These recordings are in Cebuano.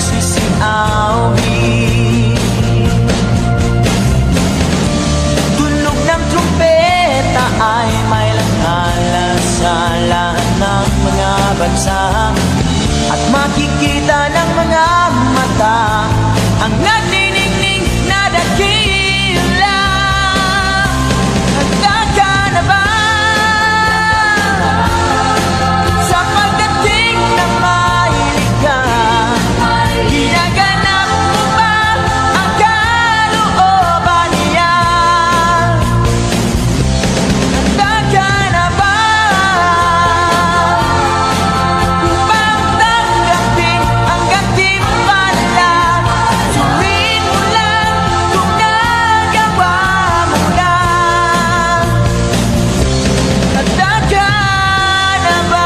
Nagsisiawit. Tunog ng trumpeta ay may langhala sa lahat ng mga bansa. At makikita ng mga mata ang nagniningning na dakila. Handa ka na ba sa pagdating ng Maynila? Ginaganap mo ba ang kalooban niya? Handa ka na ba upang tanggapin ang gantimpala? Suriin mo lang kung nagawa mo na. Handa ka na ba?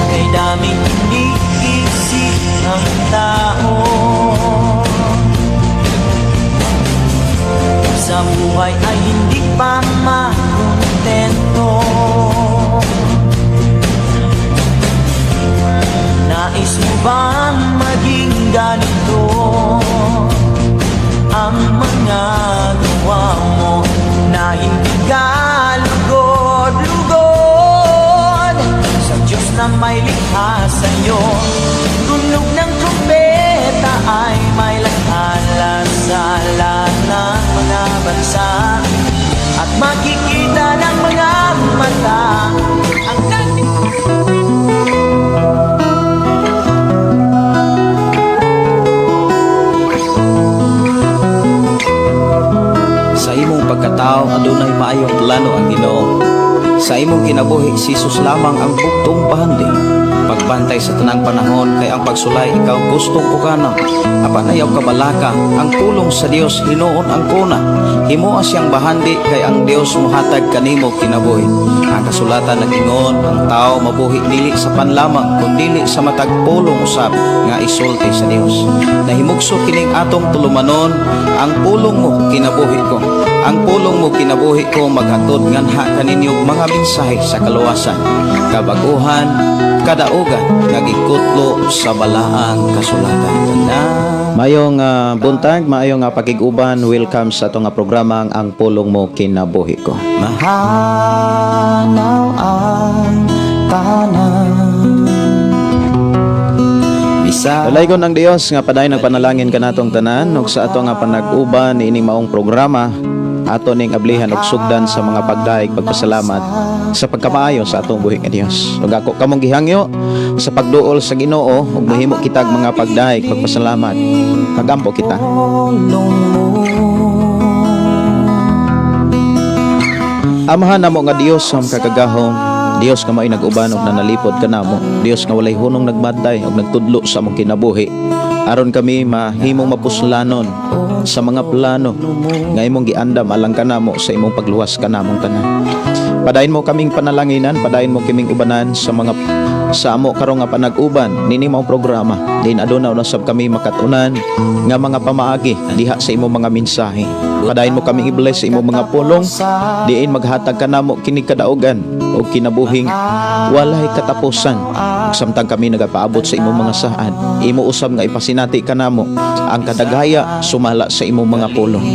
Kay daming iniisip ng tao, sa buhay ay hindi pa makontento. Nais mo bang maging ganito ang mga gawa mo na hindi ka lugod-lugod sa Diyos na may likha sa'yo? Tunog ng trumpeta ay may lakala sa lahat ng mga bansa. At makikita ng mga mata ang nag Sa imong pagkatao adunay maayong plano ang Ginoo. Sa imong kinabuhi, si Jesus lamang ang buktong bahandi. Pagbantay sa tanang panahon kay ang pagsulay ikaw gustong pukana. Apan ayaw kabalaka, ang pulong sa Dios hinuon ang kuna. Himoa siyang bahandi kay ang Dios mohatag kanimo kinabuhi. Ang kasulatan nag-ingon, ang tao mabuhi dili sa panlamang kundili sa matag pulong usab nga isulti sa Dios. Nahimugso kining atong tulumanon, ang pulong mo kinabuhi ko. Ang pulong mo kinabuhi ko maghatod nganha kaninyo mga mensahe sa kaluwasan, kabaguhan, kadaugan nga gikutlo sa balaang kasulatan. Na Maayong buntag, maayong pakig-uban, welcome sa atong programang Ang Pulong Mo Kinabuhi Ko. Mahanaw ang tanan. Bisa Dalaygon ang Dios nga padayon nagpanalangin kanatong tanan ug sa ato nga panag-uban niining maong programa ato ning ablihan og sugdan sa mga pagdaig pagpasalamat sa pagkamaayo sa atong buhi nga Dios. Ug ako kamong gihangyo sa pagduol sa Ginoo ug mahimo kitag mga pagdaig pagpasalamat. Magampo kita. Amahan namo nga Dios sa makagagahom, Dios nga mao'y nag-uban ug nanalipod kanamo, Dios nga walay hunong nagbantay ug nagtudlo sa among kinabuhi. Aron kami mahimong mapuslanon sa mga plano nga imong giandam alang kanamo sa imong pagluwas kanamong tanan. Padayon mo kaming panalanginan, padayon mo kaming ubanan sa mga sa amo karong nga panag-uban nini mao programa. Din aduna usab kami makatunan nga mga pamaagi diha sa imong mga mensahe. Padayon mo kaming i-bless sa imong mga pulong, diin maghatag kanamo kini kadaugan o kinabuhing walay katapusan. Samtang kami nagapaabot sa imong mga saad, imo usab nga ipasinati kanamo ang kadagaya sumala sa imong mga pulong.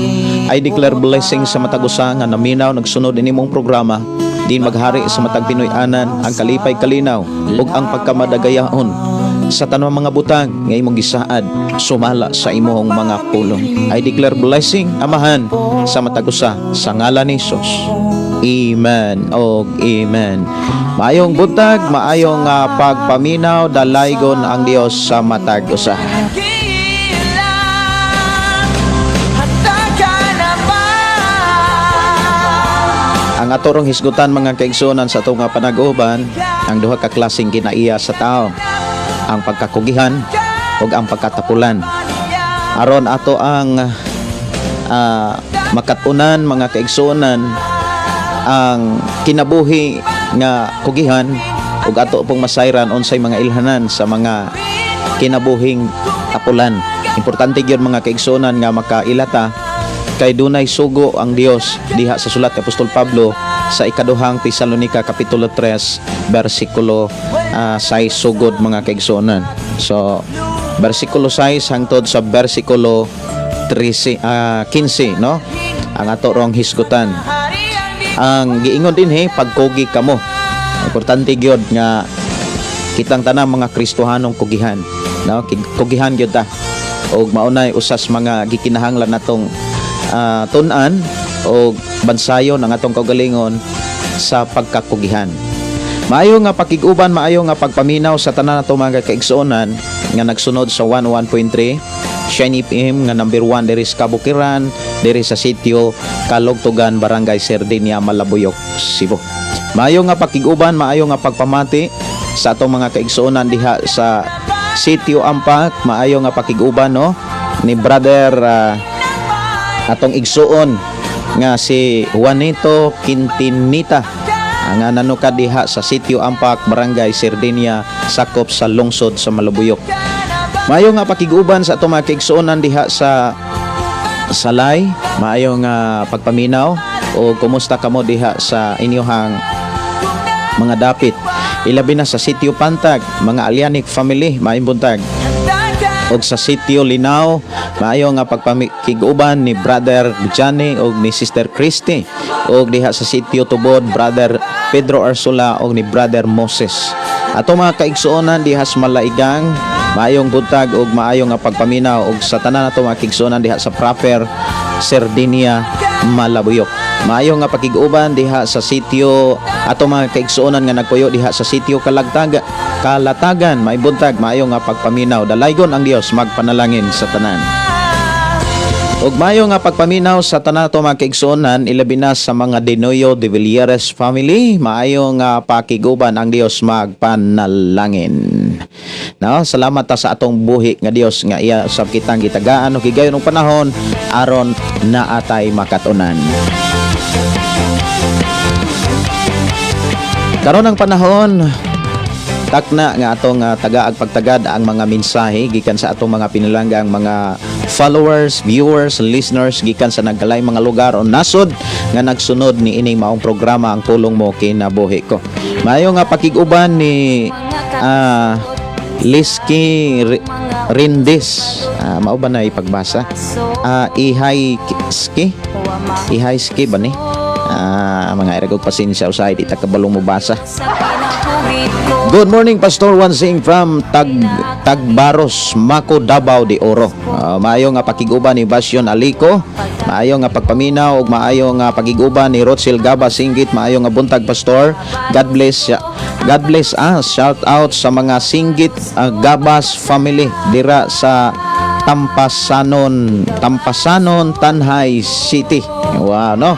I declare blessing sa matag usa nga naminaw nagsunod ini mong programa, din maghari sa matag Pinoy-anan ang kalipay kalinaw ug ang pagkamadagayaon sa tanang mga butang nga imong gisaad sumala sa imong mga pulong. I declare blessing, Amahan, sa matag usa sa ngalan ni Jesus. Amen og amen. Maayong buntag, maayong pagpaminaw, dalaygon ang Dios sa matag usa. Handa ka na ba? Ang atorong hisgutan mga kaigsuonan sa atong nga panag-uban, ang duha ka klaseng kinaiya sa tao, ang pagkakugihan ug ang pagkatapulan. Aron ato ang makatunan mga kaigsuonan ang kinabuhi nga kugihan ug ato pong masayran unsay mga ilhanan sa mga kinabuhing tapulan. Importante gyud, mga kaigsuonan, nga makailata kay dunay sugo ang Dios diha sa sulat ni Apostol Pablo sa Ikaduhang Tesalonika kapitulo 3 bersikulo 6 sugod, mga kaigsuonan. So bersikulo 6 hangtod sa bersikulo 13, 15, no? Ang ato rong hisgutan. Ang giingon dinhi, pagkugi kamo. Importante gyud nga kitang tanang mga Kristohanong kugihan, no? Kugihan gyud ta. Og maunay usas mga gikinahanglan natong tun-an og bansayon ang atong kaugalingon sa pagkakugihan. Maayo nga pakig-uban, maayo nga pagpaminaw sa tanan nato, mga kaigsuonan, nga nagsunod sa 101.3 Shine FM nga number 1 diri sa Kabukiran, diri sa sitio Kalugtugan, Barangay Serdinia, Malabuyok, Cebu. Maayo nga pakig-uban, maayo nga pagpamati sa atong mga kaigsuonan diha sa sitio Ampak, maayo nga pakig-uban, no, ni brother atong igsuon nga si Juanito Quintinita ang nanukad diha sa sitio Ampak, Barangay Serdinia, sakop sa lungsod sa Malabuyok. Maayo nga pakig-uban sa atong mga kaigsuonan diha sa Salay, maayo nga pagpaminaw o kumusta kamo diha sa inyohang mga dapit. Ilabi na sa sitio Pantag, mga Alianic family, maayong buntag. Og sa sitio Linaw, maayo nga pagpakig-uban ni Brother Johnny og ni Sister Christy. Og diha sa sitio Tubod, Brother Pedro Arsula og ni Brother Moses. Ato mga kaigsuonan diha sa Malaigang, maayong buntag og maayo nga pagpaminaw, og sa tanan nato mga kaigsuonan diha sa proper Sardinia, Malabuyok. Maayo nga pakig-uban diha sa sitio ato mga kaigsuonan nga nagpuyo diha sa sitio Kalagtaga, Kalatagan, may buntag, maayo nga pagpaminaw. Dalaygon ang Dios magpanalangin sa tanan. Ug maayo nga pagpaminaw sa tanan nato, mga kaigsuonan, ilabi na sa mga Dinoyo de Villeres family, maayo nga pakiguban, ang Dios magpanalangin. No, salamat ta sa atong buhi nga Dios nga iya sab kitang gitagaan og higayon og panahon aron naatay makatunan. Karon ang panahon takna nga atong tagaag pagtagad ang mga mensahe gikan sa atong mga pinalanggang mga followers, viewers, listeners gikan sa nagkalaing mga lugar o nasod nga nagsunod ni ining maong programa, Ang Pulong Mo Kinabuhi Ko. Maayo nga pakig-uban ni Liski Rindis. Mao ba na ipagbasa? Ihay Ski? Ihay Ski ba ni? Mga iragog pasensya usahay di ta kabalong mobasa. Good morning, Pastor Wansing from Tagbaros, Mako, Davao de Oro. Maayo nga pakig-uban ni Basyon Aliko. Maayo nga pagpaminaw ug maayo nga pakig-uban ni Rotsel Gaba Singgit. Maayo nga buntag, Pastor. God bless. God bless us. Shout out sa mga Singgit Gabas family dira sa Tampasanon, Tampasanon, Tanjay City. Wow, no?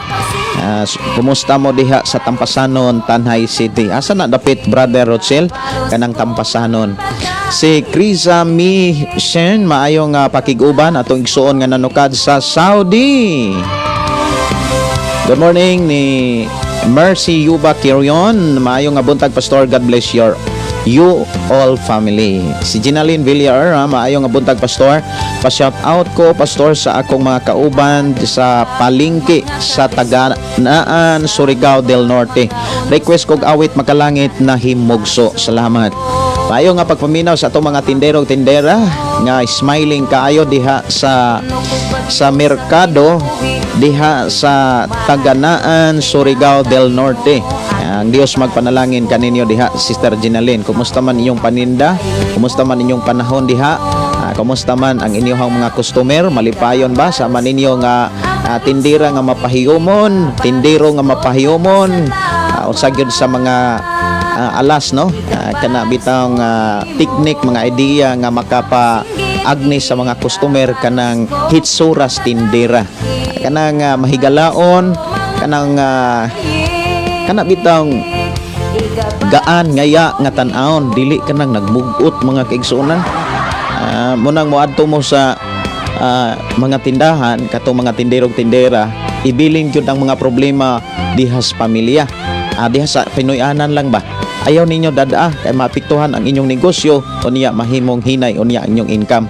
Kumusta mo diha sa Tampasanon, Tanjay City? Asa na dapit, Brother Rochel? Kanang Tampasanon. Si Krisa Mi Shen, maayong pakig-uban atong igsuon nga nanukad sa Saudi. Good morning ni Mercy Yuba Kirion. Maayong nga buntag, Pastor. God bless you all family. Si Ginaline Villar, ha, maayong nga buntag, Pastor. Pa-shout out ko, Pastor, sa akong mga kauban sa palingki sa Taganaan, Surigao del Norte. Request kog awit Makalangit na Himugso. Salamat. Maayo nga pagpaminaw sa atong mga tindero ug tindera nga smiling kaayo diha sa merkado diha sa Taganaan, Surigao del Norte. Ang Dios magpanalangin kaninyo diha, Sister Ginaline. Kumusta man inyong paninda? Kumusta man inyong panahon diha? Kumusta man ang inyong mga customer? Malipayon ba sa man ninyo nga tindira nga mapahiyumon, tindero nga mapahiyumon? Unsa gyud sa mga alas, no? Kana bitang teknik, mga idea nga makapa agni sa mga customer, kanang hitsuras tindera. Kanang mahigalaon, kanang kana bitang gaan ngaya nga tan-awon, dili kanang nagmugot, mga kaigsuonan. Munang moadto mo sa mga tindahan katong mga tinderong tindera, ibilin gyud ang mga problema diha sa pamilya, diha sa Pinoy-anan lang ba. Ayaw ninyo dadaa kay maapektuhan ang inyong negosyo, unya mahimong hinay unya ang inyong income.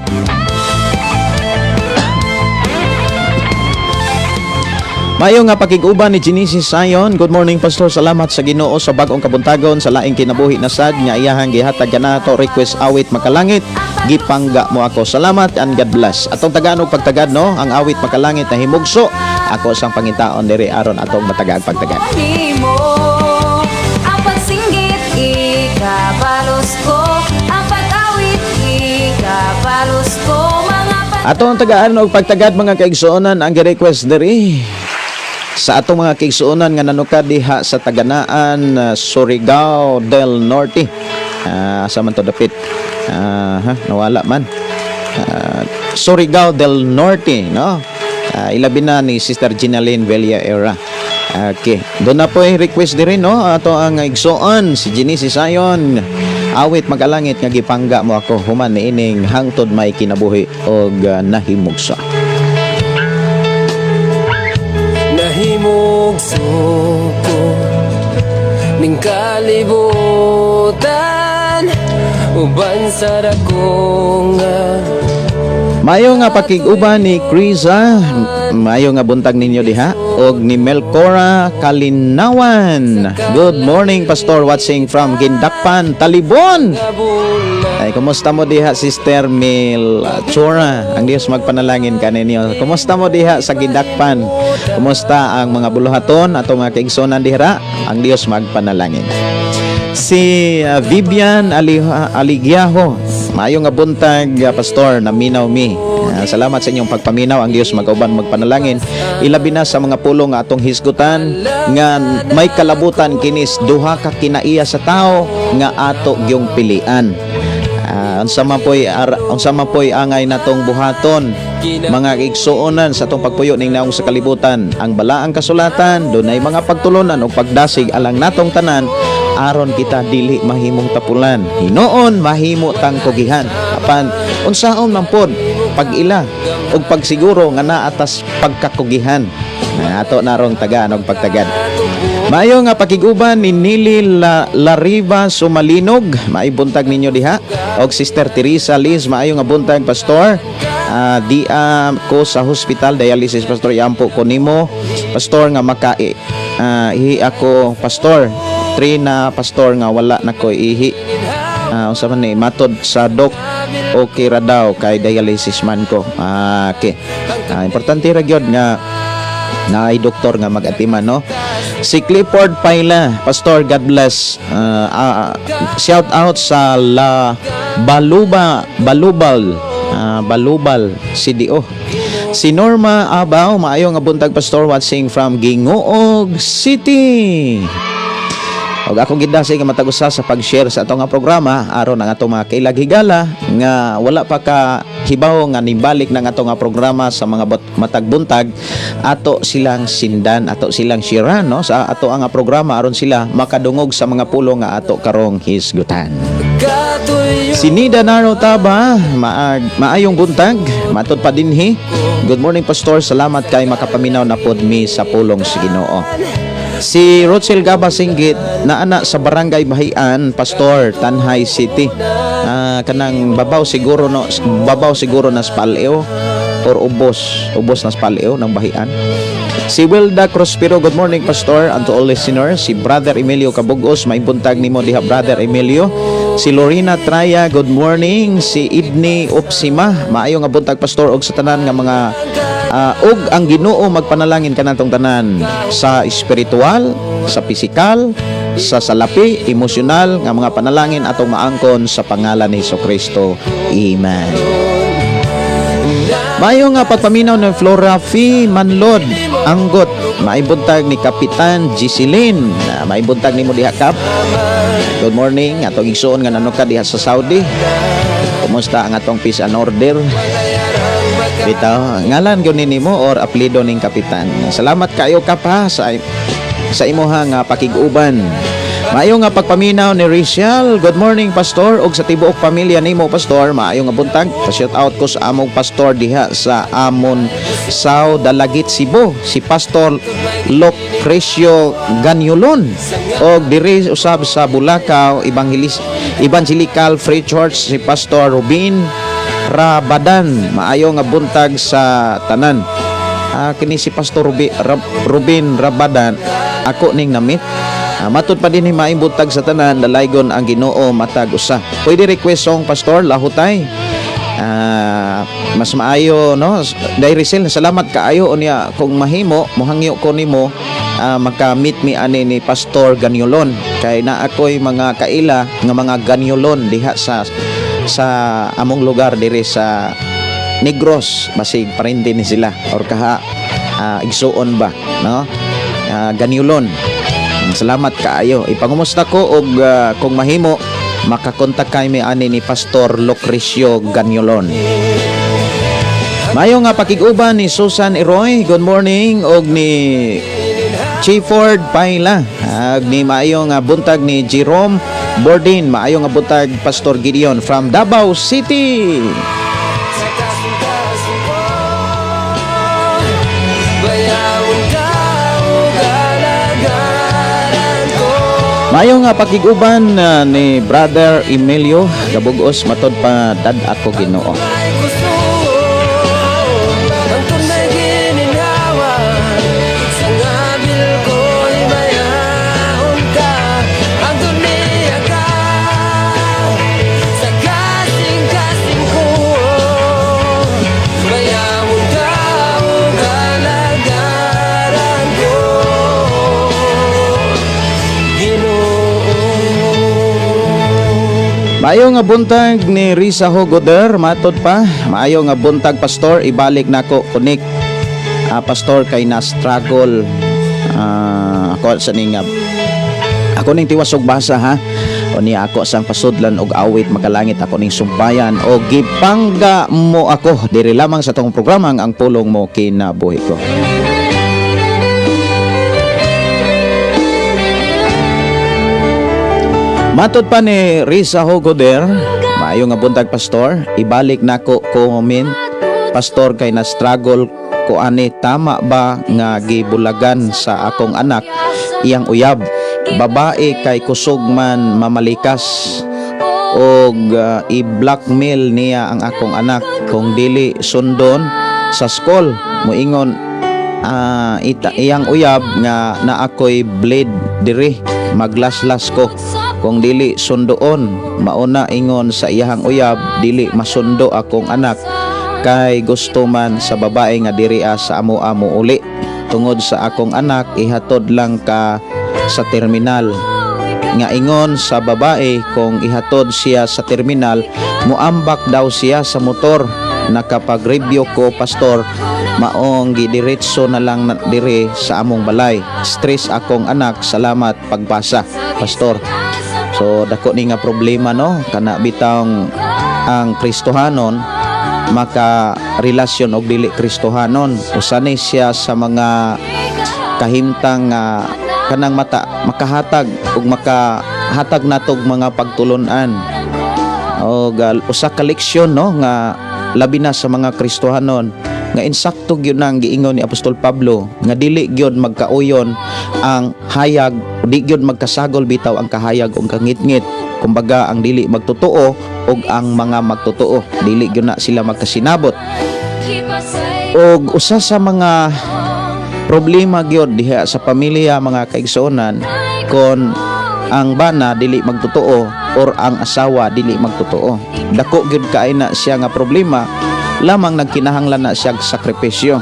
Mayo nga pakig-uban ni Genesis Sayon. Good morning, Pastor. Salamat sa Ginoo sa bag-ong kabuntagon, sa laing kinabuhi na sad nga iyahang gihatag kanato. Request awit "Makalangit", "Gipangga Mo Ako". Salamat and God bless. Atong tagaan og pagtagad, no, ang awit "Makalangit Nahimugso". Ako sang pangitaon diri aron atong matagaag pagtagad. Nimo ang pagsinggit, ikabalos ko ang pag-awit, ikabalos ko mga Atong tagaan og pagtagad, mga kaigsuonan, ang gi-request diri sa atong mga kaigsuonan nga nanukad diha sa Taganaan, Surigao del Norte. Asa man to dapit? Ha, nawala man. Surigao del Norte, no? Ilabi na ni Sister Ginaline Villaera. Okay. Doon na po yung request diri, no? Ato ang igsoon si Genesis Sayon. Awit "Makalangit" nga "Gipangga Mo Ako" human niining "Hangtod May Kinabuhi" og "Nahimugso". Nahimugso ko ning kalibutan uban sa dako nga Mayo nga pakig-uban ni Krisa, mayo nga buntag ninyo diha og ni Melcora Kalinawan. Good morning, Pastor, watching from Gindakpan, Talibon. Bulan. Ay, kumusta mo diha, Sister Melchora? Ang Dios magpanalangin kaninyo. Kumusta mo diha sa Gindakpan? Kumusta ang mga buluhaton ato mga kaigsonan diha? Ang Dios magpanalangin. Si Vivian Aligyaho. Maayo nga buntag, Pastor, naminaw mi. Salamat sa inyong pagpaminaw. Ang Dios magauban, magpanalangin. Ilabi na sa mga pulong nga atong hisgutan nga may kalabutan kinis duha ka kinaiya sa tao nga ato gyung pilian. Unsa man poy angay natong buhaton, mga igsuonan, sa atong pagpuyo ning naong sa kalibutan? Ang balaang kasulatan dunay mga pagtulunan ug pagdasig alang natong tanan aron kita dili mahimong tapulan, hinuon mahimo tang kugihan. Apan unsaon man pod pag-ila ug pagsiguro nga naa tas pagkakugihan na ato narong tagaan og pagtagad? Maayo nga pakiguban ni Nili Lariva Sumalinog. Maibuntag ninyo diha. Og Sister Teresa Liz, maayo nga buntag, Pastor. Di ko sa hospital dialysis, Pastor, iampo ko nimo, Pastor, nga maka ihi ako, Pastor. Three na, Pastor, nga wala na ko ihi. Unsa man ni matod sa doc, okay ra daw kay dialysis man ko. Okay. Importante ra gyud nga naay doktor nga mag-atiman, no. Si Clifford Paila, Pastor, God bless. Shout out sa La Baluba Balubal, Balubal CDO. Si Norma Abaw, maayo nga buntag, Pastor, watching from Gingoog City. Og akong gidasig nga matag usa sa pag-share sa atong nga programa aron ang atong mga kailag higala nga wala pa ka hibaw nga nibalik ng atong nga programa sa mga matag buntag, ato silang sindan, ato silang share, no, sa ato ang nga programa aron sila makadungog sa mga pulong nga ato karong hisgutan. Katuyo. Si Nida Naro Taba, maayong buntag, matod pa dinhi. Good morning, Pastor, salamat kay makapaminaw na pod mi sa pulong sa Ginoo. Si Rochel Gaba Singgit, naana sa Barangay Bahian, Pastor, Tanjay City. Kanang babaw siguro, no, babaw siguro na Spaleo or ubos na Spaleo ng Bahian. Si Wilda Crospero, good morning, Pastor, and to all listeners. Si Brother Emilio Cabugos, may buntag nimo diha, Brother Emilio. Si Lorena Traya, good morning. Si Idni Opsima, maayo nga buntag, Pastor, og sa tanan nga mga ug ang Ginoo magpanalangin kanatong tanan sa espiritual, sa pisikal, sa salapi, emosyonal nga mga panalangin atong maangkon sa pangalan ni Kristo. Amen. Mayo nga pagpaminaw ng Flora F. Manlod Anggot. Maibuntag ni Kapitan Giseline. Maibuntag nimo diha, Kap. Good morning. Atong igsuon nga nanuka diha sa Saudi. Kumusta ang atong peace and order? Bitaw, ngalan gyud ni nimo or apelyido ning kapitan. Salamat kayo, Kap, ha, sa imuha nga pakig-uban. Maayo nga pagpaminaw ni Rachel. Good morning, Pastor, ug sa tibuok pamilya nimo, Pastor. Maayo nga buntag. Pa-shout out ko sa among pastor diha sa amon Sao Dalagit, Cebu, si Pastor Lucrecio Ganyulon. Og diri usab sa Bulacau Evangelical Free Church, si Pastor Rubin Rabadan. Maayo nga buntag sa tanan. Kini si Pastor Rubin Rabadan ako ning na-meet. Matud pa din ni maayong buntag sa tanan, dalaygon ang Ginoo matag usa. Pwede request song, Pastor, "Lahutay"? Mas maayo, no. Dai Rizal, salamat kaayo. Unya kung mahimo, mohangyo ko nimo maka-meet mi ani ni Pastor Ganyulon kay naa ako'y mga kaila nga mga Ganyulon diha sa among lugar diri sa Negros. Basig parente ni sila or kaha igsuon ba, no? Ganyulon. Salamat kaayo. Ipangumusta ko og kung mahimo makakontak kay mi ani ni Pastor Lucrecio Ganyulon. Mayo nga pakig-uban ni Susan Eroy. Good morning og ni Chifford Paila. Ag ni maayo nga buntag ni Jerome Bordin. Maayo nga buntag, Pastor Gideon from Davao City. Sa kasing-kasing ko, bayawon ka ug alagaran ko. Maayo nga pakig-uban ni Brother Emilio Gabugos. Matod pa, dad ako Ginoo. Ay kusog ang tunay gininhawa. Sa ngabil ko'y mayaon ka. Ang niya ka sa kasing-kasing ko. Bayawon ka ug alagaran ko, Ginoo. Maayo nga buntag ni Risa Hogoder. Matod pa, maayo nga buntag, Pastor, ibalik nako kunik, Pastor, kay na struggle ako sa ning ako ning tiwas og basa ha. O niya ako sang pasudlan og awit "Makalangit", ako ning sumpayan o gipangga mo ako diri lamang sa tong programang "Ang Pulong Mo Kinabuhi Ko". Matod pa ni Risa Hogoder, maayo nga buntag, Pastor, ibalik nako comment, Pastor, kay na struggle ko ani. Tama ba nga gibulagan sa akong anak iyang uyab babae kay kusog man mamalikas og i-blackmail niya ang akong anak kung dili sundon sa school? Moingon iyang uyab nga na ako'y blade diri, maglaslas ko kung dili sundoon. Mauna ingon sa iyahang uyab, dili masundo akong anak kay gusto man sa babae nga diri sa amo-amo uli. Tungod sa akong anak, ihatod lang ka sa terminal. Nga ingon sa babae, kung ihatod siya sa terminal, muambak daw siya sa motor. Nakapag-review ko, Pastor, maong gidiretso na lang na diri sa among balay. Stress akong anak. Salamat pagbasa, Pastor. So dako ni nga problema, no, kana bitawng ang Kristohanon maka relasyon og dili Kristohanon. Usa ni siya sa mga kahimtang nga kanang mata makahatag ug makahatag natog mga pagtulon-an og usa ka leksyon, no, nga labi na sa mga Kristohanon nga insakto gyud nang giingon ni Apostol Pablo nga dili gyud magkauyon ang hayag, di gyud magkasagol bitaw ang kahayag ug kangitngit. Kumbaga, ang dili magtotoo ug ang mga magtotoo, dili gyud na sila magkasinabot. Og usa sa mga problema gyud diha sa pamilya, mga kaigsuonan, kon ang bana dili magtotoo or ang asawa dili magtotoo, dako gyud kay na siya nga problema, lamang nagkinahanglan na siya sakripisyo.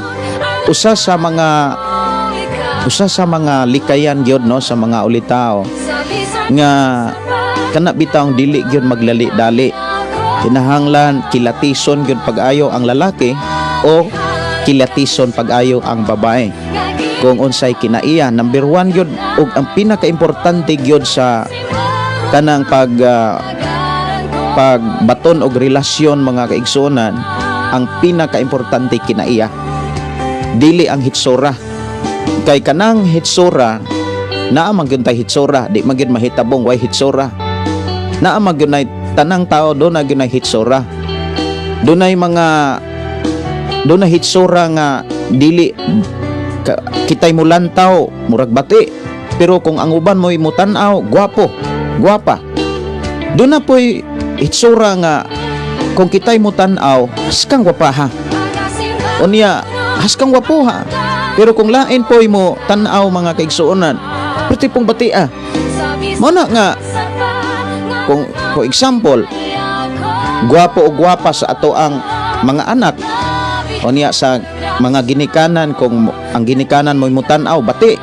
Usa sa mga likayan gyud, no, sa mga ulitao nga kana bitawng dili gyud maglali-dali, kinahanglan kilatison gyud pag-ayo ang lalaki o kilatison pag-ayo ang babae kung unsay kinaiya. Number one gyud ug ang pinakaimportante gyud sa kanang pagbaton og relasyon, mga kaigsuonan, ang pinakaimportante kinaiya, dili ang hitsura, kay kanang hitsura Naa man gyud tay hitsura, di man gyud mahitabong way hitsura. Naa man gyud nay tanang tao duna gyud nay hitsura. Dunay mga dunay hitsura nga dili ka, kitay mulantaw murag bati, pero kung ang uban mo'y mutan-aw, gwapo, gwapa. Duna po'y hitsura nga kung kitay mutan-aw, haskang gwapa ha. Unya haskang gwapo ha, pero kung lain po'y mo tan-aw, mga kaigsuonan, perti pong bati ah. Mao na nga kung for example, gwapo o gwapa sa ato ang mga anak, unya sa mga ginikanan, kung ang ginikanan mo'y mutan-aw, bati.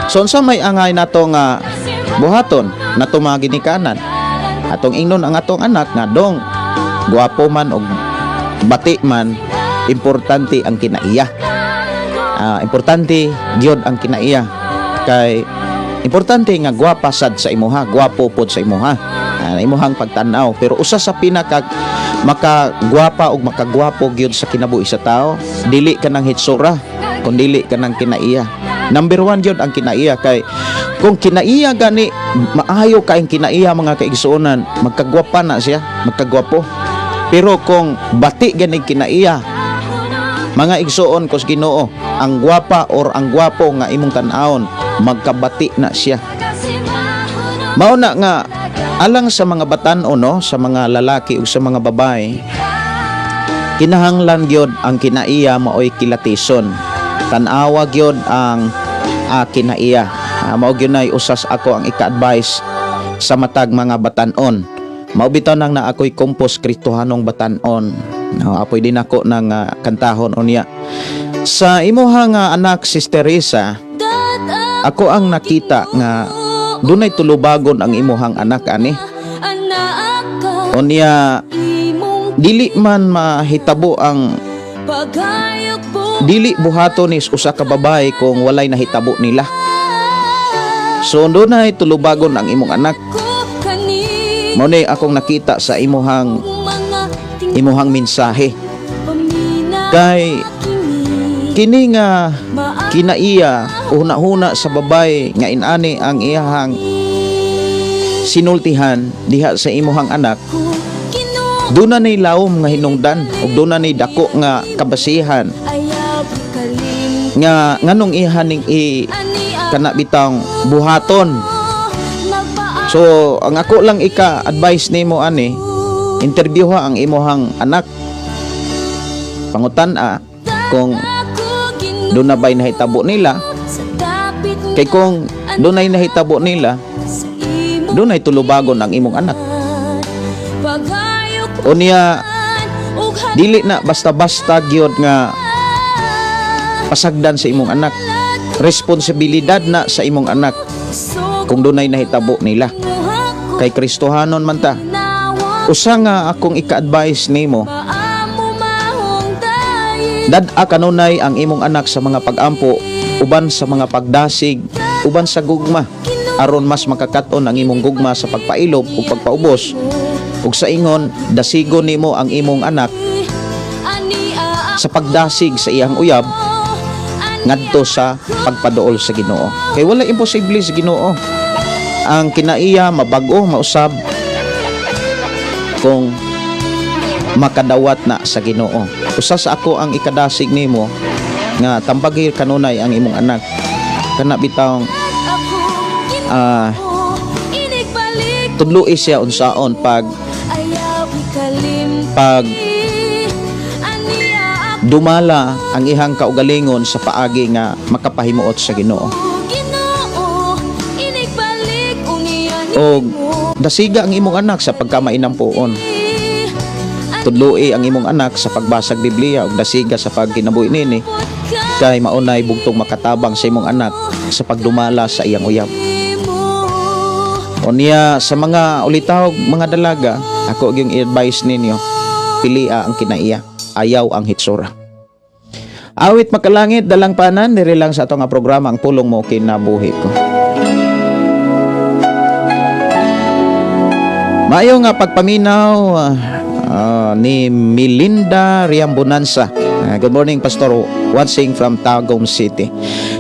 So unsa may angay nato nga buhaton nato, mga ginikanan? Atong ingnon ang atong anak nga, "Dong, gwapo man og bati man, importante ang kinaiya." Importante gyud ang kinaiya kay importante nga gwapa sad sa imuha, gwapo pod sa imuha, imuhang pagtan-aw. Pero usa sa pinaka makagwapa og makagwapo gyud sa kinabuhi sa tao, dili kanang hitsura kun dili kanang kinaiya. Number one gyud ang kinaiya, kay kung kinaiya gani, maayo kaayong kinaiya, mga kaigsuonan, magkagwapa na siya, magkagwapo. Pero kung bati gani kinaiya, mga igsuon kos Ginoo, ang gwapa or ang gwapo nga imong tan-awon, magkabati na siya. Mao na nga alang sa mga batan-o, no, sa mga lalaki ug sa mga babae, kinahanglan gyud ang kinaiya maoy kilatison. Tan-awa gyud ang kinaiya. Mao gyud nay usas ako ang ika-advise sa matag mga batan-on. Mao bitaw nang na ako'y compose "Kristohanong Batan-on." No, apoy din ako ng kantahon unya. Sa imuha nga anak, Sister Risa, ako ang nakita nga dunay tulubagon ang imuhang anak ani. Unya dili man mahitabo ang dili buhaton is usa ka babae kung walay nahitabo nila. So dunay tulubagon ang imong anak. Mao ni akong nakita sa imuhang imuhang mensahe. Kay kini nga kinaiya, huna-huna sa babae nga inani ang iyahang sinultihan diha sa imuhang anak, duna nay lawom nga hinungdan ug duna nay dako nga kabasihan nga nganong iha ning i kana bitang buhaton. So ang ako lang ika advice nimo ani, interviewha ang imuhang anak, pangutan-a kung duna ba'y nahitabo nila, kay kung dunay nahitabo nila, dunay tulubagon ang imong anak. Unya dili na basta-basta gyud nga pasagdan sa imong anak. Responsibilidad na sa imong anak kung dunay nahitabo nila, kay Kristohanon man ta. Usa nga akong ika-advise nimo, dad-a kanunay ang imong anak sa mga pag-ampo uban sa mga pagdasig uban sa gugma, aron mas makakaton ang imong gugma sa pagpailob ug pagpaubos. Ug sa ingon, dasigon nimo ang imong anak sa pagdasig sa iyang uyab ngadto sa pagpaduol sa Ginoo, kay wala imposible sa Ginoo. Ang kinaiya mabag-o mausab kung makadawat na sa Ginoo. Usa sa ako ang ikadasig nimo nga tambagi kanunay ang imong anak, kana bitawng tudloi siya unsaon pag pag dumala ang ihang kaugalingon sa paagi nga makapahimuot sa Ginoo. Og dasiga ang imong anak sa pagkamainampuon. Tudloi ang imong anak sa pagbasag Biblia ug dasiga sa pagkinabuhi nini, kay maunay bugtong makatabang sa imong anak sa pagdumala sa iyang uyab. Unya sa mga ulitawog, mga dalaga, ako yung advice ninyo, pilia ang kinaiya, ayaw ang hitsura. Awit Makalangit, Dalangpanan, diri lang sa ato nga programa, Ang Pulong Mo Kinabuhi Ko. Maayo nga pagpaminaw ni Melinda Riambonanza. Good morning, Pastor, watching from Tagum City.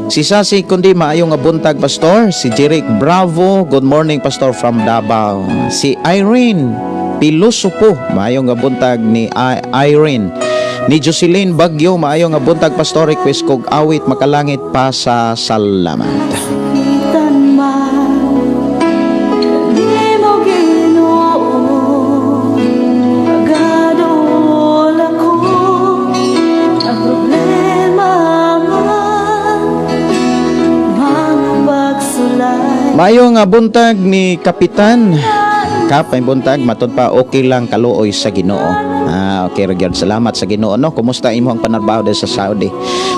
Si Sasi kundi, maayo nga buntag, Pastor. Si Jeric Bravo, good morning, Pastor, from Davao. Si Irene Pilosopo, maayo nga buntag ni Irene. Ni Jocelyn Bagyo, maayo nga buntag, Pastor, request kog awit Makalangit pa sa salamat. Sakitan man nimo, Ginoo, Pagaduol ako. Ang problema man, mga pagsulay. Maayo nga buntag ni Kapitan. Kap, ay buntag, matod pa okay lang, kaluoy sa Ginoo. Ah, okay ra gyud. Salamat sa Ginoo, no. Kumusta imong panarbaho sa Saudi?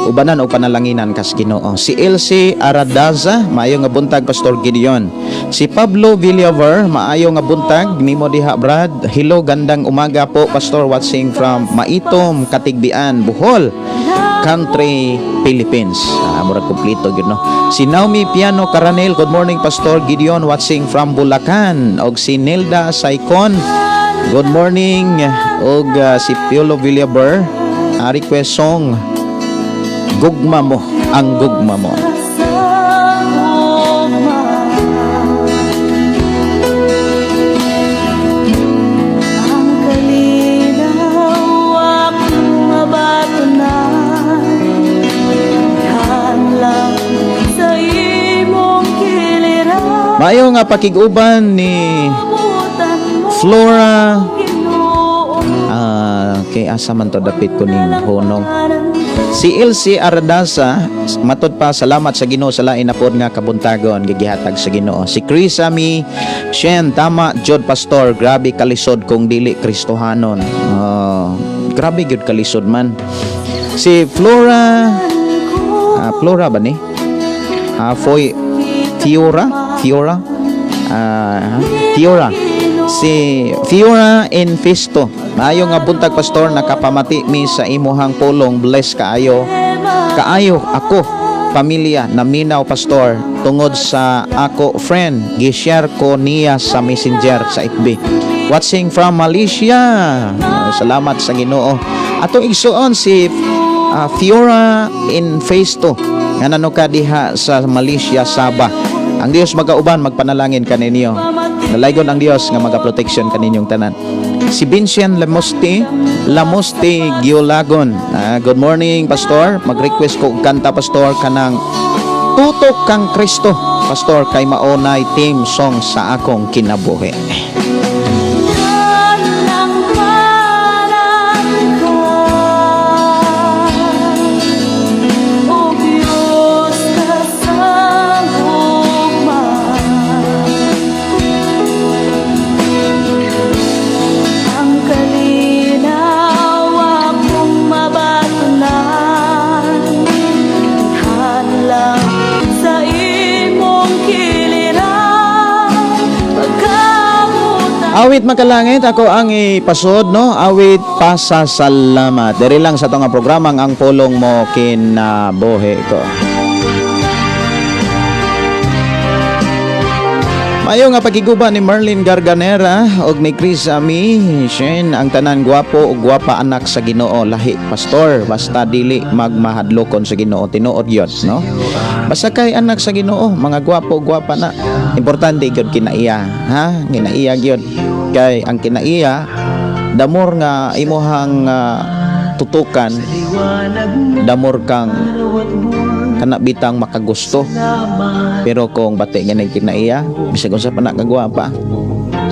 Ubanan o panalanginan kas Ginoo. Si Elsie Aradaza, maayo nga buntag, Pastor Gideon. Si Pablo Villaver, maayo nga buntag nimo diha, Brad. Hello, gandang umaga po, Pastor, watching from Maitum, Katigbian, Bohol Country, Philippines. Ah, murag kompleto gyud, no. Si Naomi Piano Caranel, good morning, Pastor Gideon, watching from Bulacan. Og si Nilda Saicon, good morning. Og si Piolo Villaber, request song Gugma Mo, Ang Gugma Mo. Sa gugma. Ang kalinaw akong mabatunan, lang sa imong kiliran. Maayo nga pakig-uban ni Abutan mo, Flora. Ginoo. Ah, kay asa man to dapit ko ning hunong. Si Elsie Aradasa, matod pa salamat sa Ginoo sa lain na pod nga kabuntagon gigihatag sa Ginoo. Si Chris Ami Shen, tama jud, Pastor, grabe kalisod kung dili Kristohanon. Oh, grabe gyud kalisod man. Si Flora, Flora ba ni? Foy Fiora, Fiora, Fiora. Si Fiora Infisto. Maayo nga buntag, Pastor, nakapamati mi sa imuhang pulong, bless kaayo. Kaayo ako pamilya naminaw, Pastor, tungod sa ako friend, gi-share ko niya sa Messenger sa FB. Watching from Malaysia. Salamat sa Ginoo. Atong igsuon si Fiora Infesto nga nano ka diha sa Malaysia, Sabah. Ang Dios magauban, magpanalangin kaninyo. Nalaygon ang Dios nga maga-protection kaninyong tanan. Si Vincent Lamosti, Lamosti Giolagon. Good morning, Pastor. Mag-request ko og kanta, Pastor, kanang Tutok kang Kristo. Pastor, kay maonay theme song sa akong kinabuhi. Ng ka, O Diyos ka sa gugma. Ang kalinaw akong mabatunan, lang sa imong kiliran. Pagkabutan. Awit Makalangit, ako ang ipasod, no? Awit Pasasalamat. Diri lang sa atong nga programang Ang Pulong Mo Kinabuhi Ko. Mayo nga pakiguba ni Merlin Garganera og ni Chris Ami Shen, ang tanan gwapo ug gwapa anak sa Ginoo, lahi, Pastor, basta dili magmahadlokon sa Ginoo. Tinuod yon, no? Basta kay anak sa Ginoo, mga gwapo gwapa na, importante gyud kinaiya, ha? Kinaiya gyud, kay ang kinaiya, the more nga imuhang tutukan, the more kang kana bitang makagusto. Pero kung bati nga kinaiya, bisag unsa pa na kagwapa,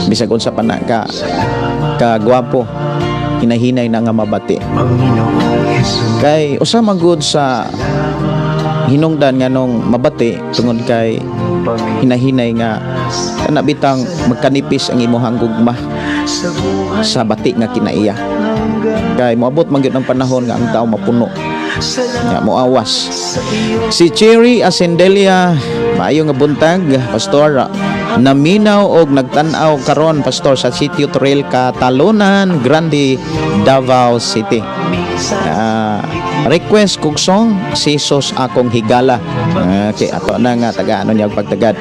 bisag unsa pa na ka kagwapo, hinahinay na nga mabati. Kay usa magud sa hinungdan nga nung mabati, tungod kay hinahinay nga kana bitang magkanipis ang imuhang gugma sa bati nga kinaiya. Kay moabot man gyud ang panahon nga ang tao mapuno nga moawas. Si Cherry Asendelia, maayo nga buntag, Pastor. Naminaw og nagtan-aw karon, Pastor, sa Sitio Trail, Catalonan Grande, Davao City. Request kog song Si Jesus Akong Higala. Okay, ato na nga taga ano niya pagtagad.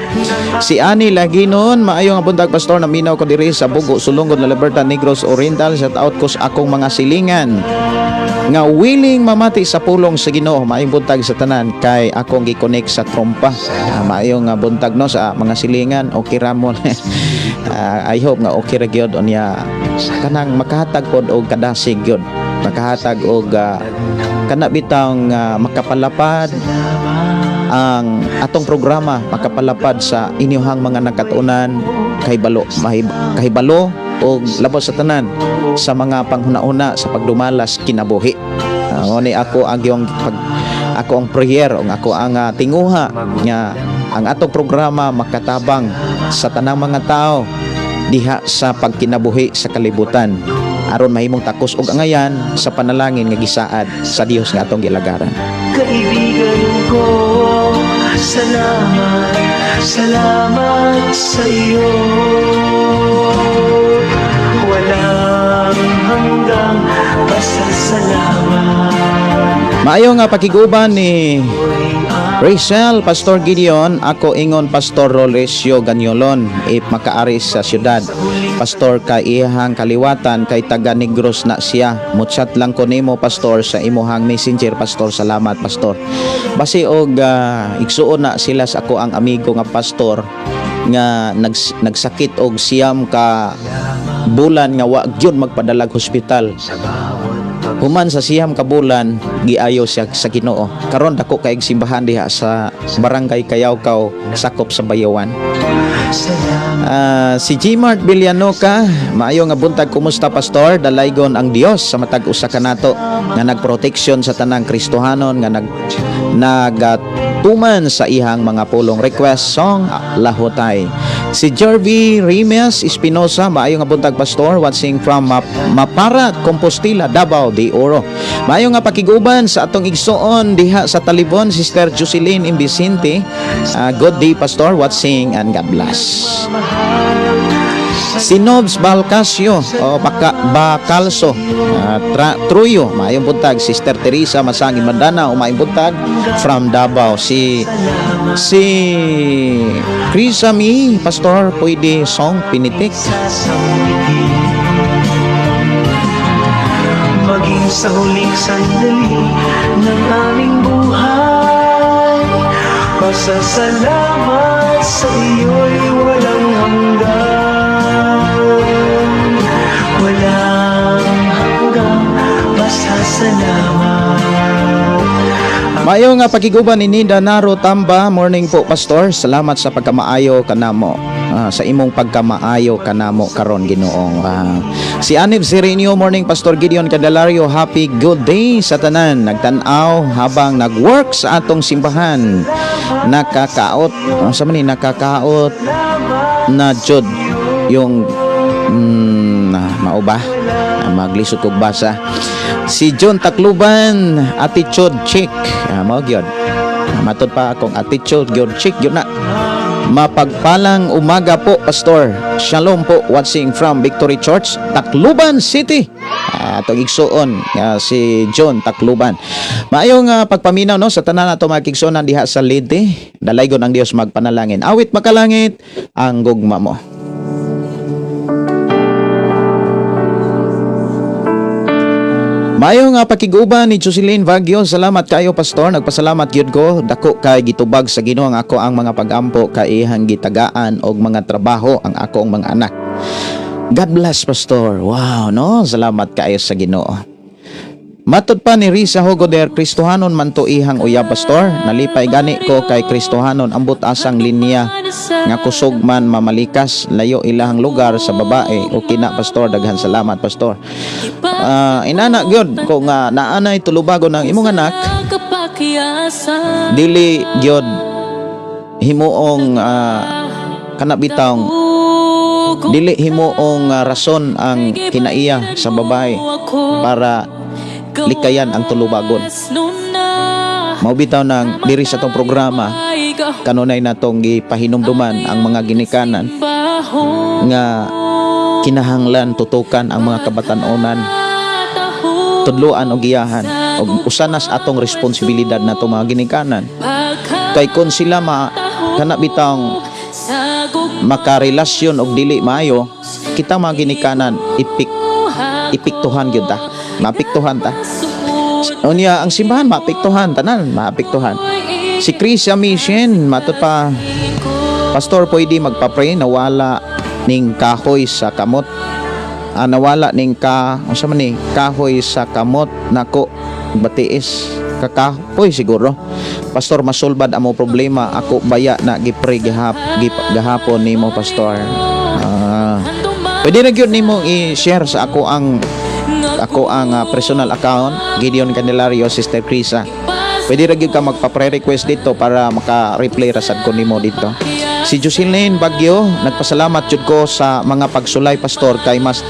Si Ani Laginon, maayo nga buntag, Pastor, naminaw ko diri sa Bugo, Sulongod, La Libertad, Negros Oriental. Shout out ko sa akong mga silingan. Nga willing mamati sa pulong sa Ginoo. Maayong buntag sa tanan kay akong gi-connect sa trompa. Maayong nga buntag, no, sa mga silingan, okay ra mo? I hope nga okay ra gyud unya, kanang makahatag pod og kadasig gyud, makahatag og kana bitang makapalapad ang atong programa, makapalapad sa inyuhang mga nakatunan, kahibalo kahibalo og labaw sa tanan sa mga panghuna-una sa pagdumalas kinabuhi. Ni ako ang yung pag ako ang prayer ug ako ang tinguha nga ang atong programa makatabang sa tanang mga tao diha sa pagkinabuhi sa kalibutan aron mahimong takos og angayan sa panalangin nga gisaad sa Dios nga atong gilagaran. Kaibigan ko, salamat, salamat sa iyo. Walang hanggang pasasalamat. Maayo nga pakiguban ni Rachel, Pastor Gideon, ako ingon Pastor Rolesio Ganyolon, if makaari sa syudad. Pastor, kay iyahang kaliwatan kay taga Negros na siya. Muchat lang ko nimo, Pastor, sa imuhang Messenger, Pastor. Salamat, Pastor. Basi og igsuon na sila sa ako ang amigo nga pastor nga nagsakit og 9 ka bulan nga wa gyud magpadalag hospital. Human sa 9 ka bulan, giayo siya sa Ginoo. Karon dako kay simbahan diha sa Barangay Kayawkaw, sakop sa Bayawan. Si Gmart Villanoca, maayo nga buntag, kumusta, Pastor? Dalaygon ang Dios sa matag usa kanato nga nagproteksyon sa tanang Kristohanon nga nagatuman sa ihang mga pulong. Request song, Lahotay. Si Jervy Rimes Espinosa, maayo nga buntag, Pastor, watching from Maparat, Compostela, Davao de Oro. Maayo nga pakiguban sa atong igsuon diha sa Talibon, Sister Jocelyn Imbisinte. Good day, Pastor, watching and God bless. Si Nobs Balcasio o Baka, Bacalso Truyo, maayong buntag. Sister Teresa Masangin Mandana, maayong buntag from Davao. Si Crisami, Pastor, pwede song Pinitik. Sasambitin maging sa huling sandali ng aming buhay. Pasasalamat sa iyo'y walang hanggan. Walang hanggang pasasalamat. Maayo nga pakiguban ni Nida Naro Tamba, morning po, Pastor. Salamat sa pagkamaayo kanamo. Sa imong pagkamaayo kanamo karon, Ginoong. Si Anib Sirenio, morning, Pastor Gideon Candelario, happy good day sa tanan. Nagtan-aw habang nag-work sa atong simbahan. Nakakaot, sa man ni nakakaot na jud yung mao ba? Maglisod kog basa. Si John Tacloban, attitude check. Mao gyud. Matod pa akong attitude gyud check gyud na. Mapagpalang umaga po, Pastor. Shalom po, watching from Victory Church, Tacloban City. Atong igsuon nga si John Tacloban. Maayong pagpaminaw, no, sa tanan nato mga kigsuonan diha sa Leyte. Dalaygon ang Dios magpanalangin. Awit Makalangit, Ang Gugma Mo. Maayo nga pakiguban ni Jocelyn Bagyo. Salamat kayo, Pastor. Nagpasalamat gyud ko. Dako kay gitubag sa Ginoo ang ako ang mga pagampo kay ihang gitagaan og mga trabaho ang akong mga anak. God bless, Pastor. Wow, no? Salamat kayo sa Ginoo. Matod pa ni Risa Hogoder, Kristohanon man to ihang uyab, Pastor. Nalipay gani ko kay Kristohanon, ambot asang linya nga kusog man mamalikas, layo ilahang lugar sa babae. Okay na, Pastor, daghan salamat, Pastor. Inana gyud ko nga naanay tulubagon ng imong anak, dili gyud himuong kana bitawng dili himuong rason ang kinaiya sa babae para likayan ang tulubagon. Mao bitaw nang diri sa tong programa kanunay natong gipahinumduman ang mga ginikanan nga kinahanglan tutukan ang mga kabatan-onan, tudloan og giyahan, og usa na sa atong responsibilidad nato mga ginikanan, kay kon sila ma kana bitawng makarelasyon og dili maayo, kita mga ginikanan ipiktuhan gyud ta, mapiktuhan ta. Unya ang simbahan maapektuhan, tanan maapektuhan. Si Chris Mission, matud pa, "Pastor, pwede magpa-pray, nawala ning kahoy sa kamot." Ah, nawala ning ka, unsa man ni, kahoy sa kamot nako batiis kakahoy siguro. "Pastor, masulbad amo problema ako baya na gi-pray gahapon nimo, Pastor." Ah, pwede na gyud nimo i-share sa ako ang personal account, Gideon Candelario, Sister Krisa. Pwede ra gyud ka magpa-pre-request dito para maka-reply ra sad ko nimo dito. Si Jocelyn Bagyo, "Nagpasalamat jud ko sa mga pagsulay, Pastor, kay mas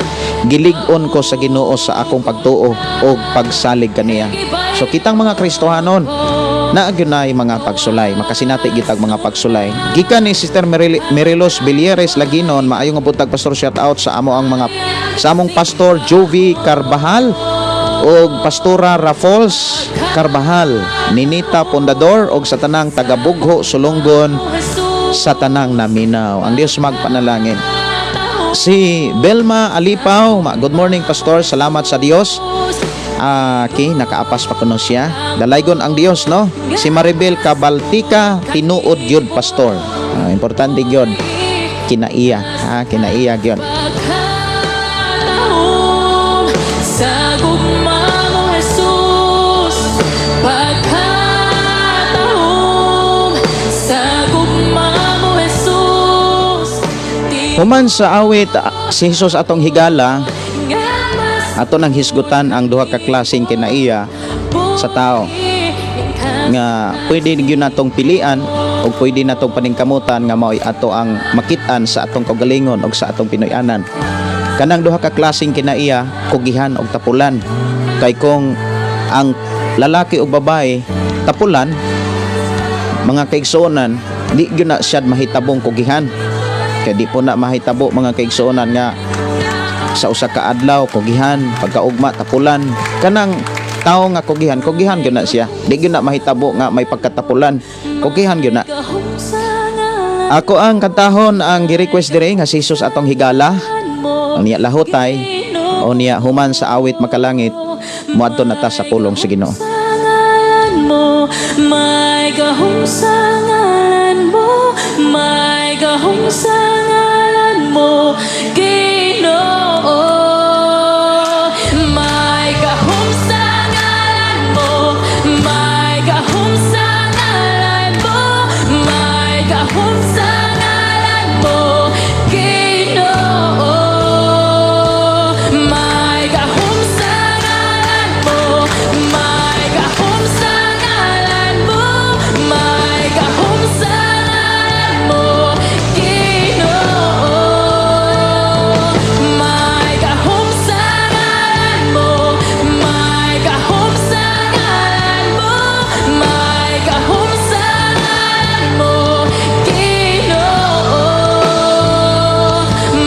gilig-on ko sa Ginoo sa akong pagtuo og pagsalig kaniya." So kitang mga Kristohanon, naa gyud nay mga pagsulay, makasinati gitag mga pagsulay. Gikan ni Sister Merilos Bilieres Laginon, "Maayo nga buntag, Pastor, shout out sa amo ang mga sa among Pastor Jovi Carbajal og Pastora Rafols Carbajal, Ninita Pondador og sa tanang taga-Bugho, Sulonggon, sa tanang naminaw. Ang Dios magpanalangin." Si Belma Alipaw, "Good morning, Pastor, salamat sa Dios." Ah, okay, nakaapas pa kuno siya. Dalaygon ang Dios, no? Si Maribel Cabaltica, "Tinuod gyud, Pastor." Ah, importante gyud kinaiya, ha, kinaiya gyud. Pagkatahom sa gugma mo, Jesus. Pagkatahom sa gugma mo, Jesus. Human sa awit ah, si Jesus atong higala, Nga mas ato nang hisgutan ang duha ka klaseng kinaiya sa tao nga pwede gyud natong pilian o pwede natong paningkamutan nga mao'y ato ang makit-an sa atong kaugalingon og sa atong Pinoy-anan. Kanang duha ka klaseng kinaiya, kugihan og tapulan. Kay kung ang lalaki o babae tapulan, mga kaigsuonan, di gyud na siya mahitabong kugihan. Kay di po na mahitabo, mga kaigsuonan, nga sa usa ka adlaw kugihan, pagkaugma tapulan. Kanang tao nga kugihan, kugihan gyud na siya. Di gyud na mahitabo nga may pagkatapulan. Kugihan gyud na. Gahom sa ngalan Ako ang kantahon ang gi-request dire nga si Jesus atong higala. mo. Unya lahotay o niya human sa awit makalangit, moadto na ta sa pulong sa Ginoo. Sa ngalan mo, may gahom sa ngalan mo, may gahom sa ngalan mo, Ginoo. May gahom sa ngalan mo, may gahom sa ngalan mo, may gahom sa ngalan mo, Ginoo. May gahom sa ngalan mo, may gahom sa ngalan mo, may gahom sa ngalan mo, Ginoo. May gahom sa ngalan mo, may gahom sa ngalan mo, may gahom sa ngalan mo, Ginoo.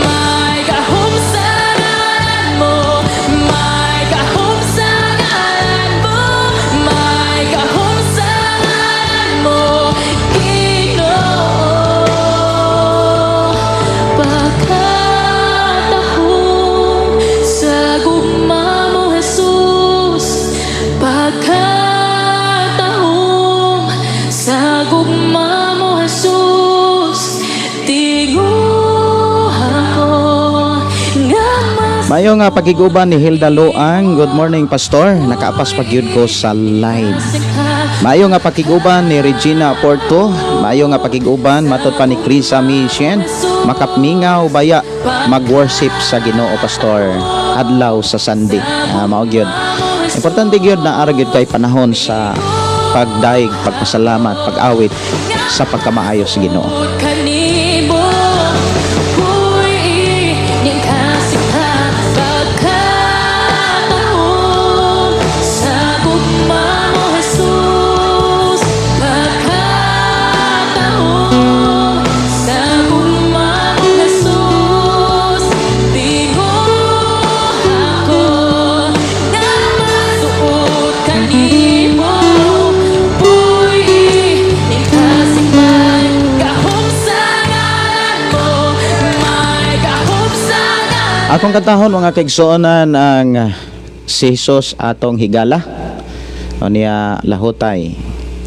May gahom sa ngalan mo, may gahom sa ngalan mo, may gahom sa ngalan mo, Ginoo. Pagkatahom sa gugma mo, Jesus. Pagkatahom sa gugma mo, Jesus. Tinguha ko nga mas Mayo nga pakiguban ni Hilda Loang, "Good morning, Pastor, nakaapas pa gyud ko sa live." Maayo nga pakiguban ni Regina Porto, maayo nga pakiguban matod pa ni Krisa Mission, "Makapmingaw baya mag-worship sa Ginoo, Pastor, adlaw sa Sunday." Ah, mao gyud. Importante gyud na ara gyud kay panahon sa pagdaig, pagpasalamat, pag-awit sa pagkamaayo sa Ginoo. Kanimo Puy ning kasika. Pagkatahom sa gugma mo, Jesus. Pagkatahom sa gugma mo, Jesus. Tinguha ko nga masuot kanimo. Puy ning kasikman. Gahom sa ngalan mo, may gahom sa ngalan Akong kantahon, mga kaigsuonan, ang si Jesus atong higala. Unya lahutay.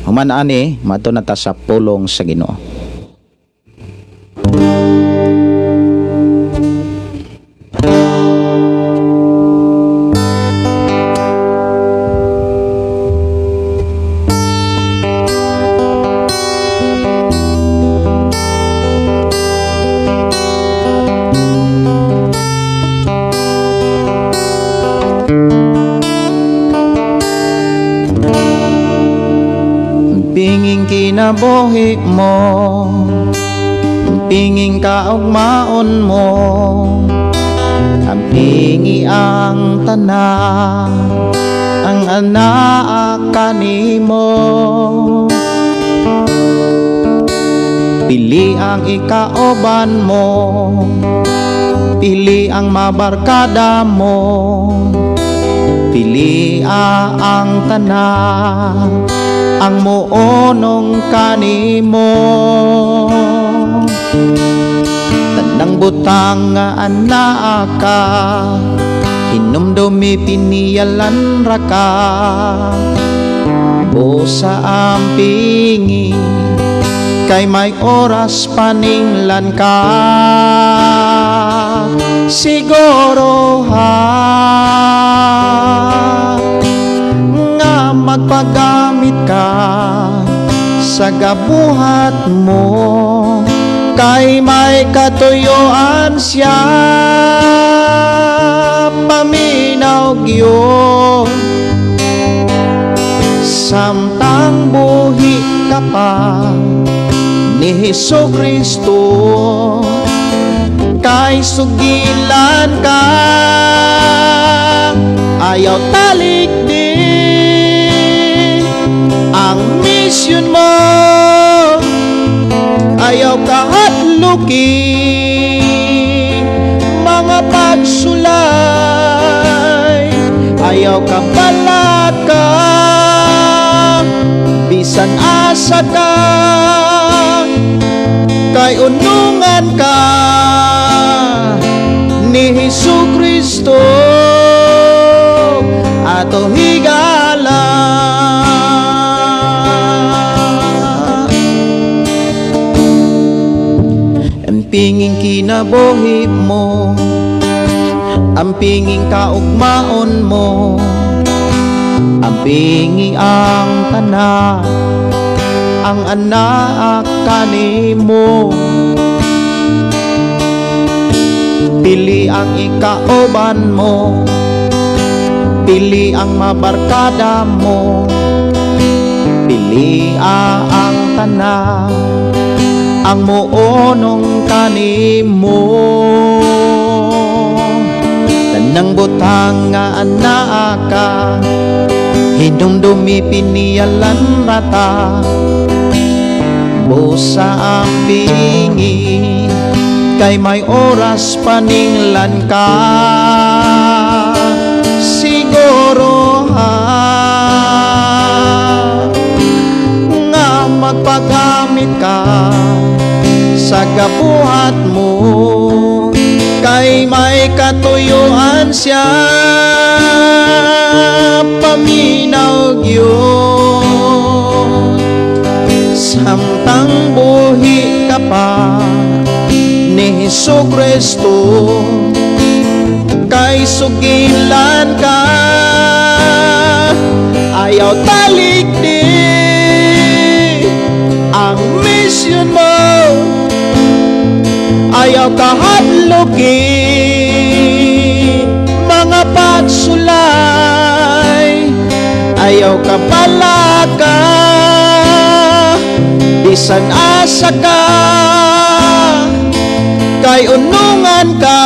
Human ani, mato na ta sa pulong sa Ginoo. Pinging kinabuhi mo, pinging kaugmaon mo, ang pingi ang tanan, ang anaa kanimo. Pili ang ikauban mo, pili ang mabarkada mo, pili ang tanan, ang muonong kanimo. Tanang butang nga anaa ka, hinumdumi piniyalan ra ka. Busa ang pingi, kay may oras paninglan ka. Siguro ha, nga magpagamit ka sa gabuhat mo, kay may katuyuan siya, paminaw gyud. Samtang buhi ka pa ni Hesus Kristo, kay sugilan ka, ayaw talikdi ang misyon mo, ayaw kahadluki mga pagsulay, ayaw ka balaka bisan asa ka, kay unungan ka ni Hesus Kristo ato higala. Ang pinging kinabuhi mo, ang pinging kaugmaon mo, ang pingi ang tanan, ang anak kanimo. Pili ang ikauban mo, pili ang mabarkada mo, pili ang tanan, ang muonong kanimo. Tanang butang nga anaa ka, hinumdumi piniyalan rata. Busa ang pingi, kay may oras paninglan ka. Siguro ha, nga magpagamit ka sa gabuhat mo, kay may katuyuan siya, paminaw gyud. Samtang buhi ka pa ni Hesus Kristo, kay sugilan ka, ayaw talikdi ang misyon mo, ayaw kahadluki mga pagsulay, ayaw ka balaka bisan asa ka, kay unungan ka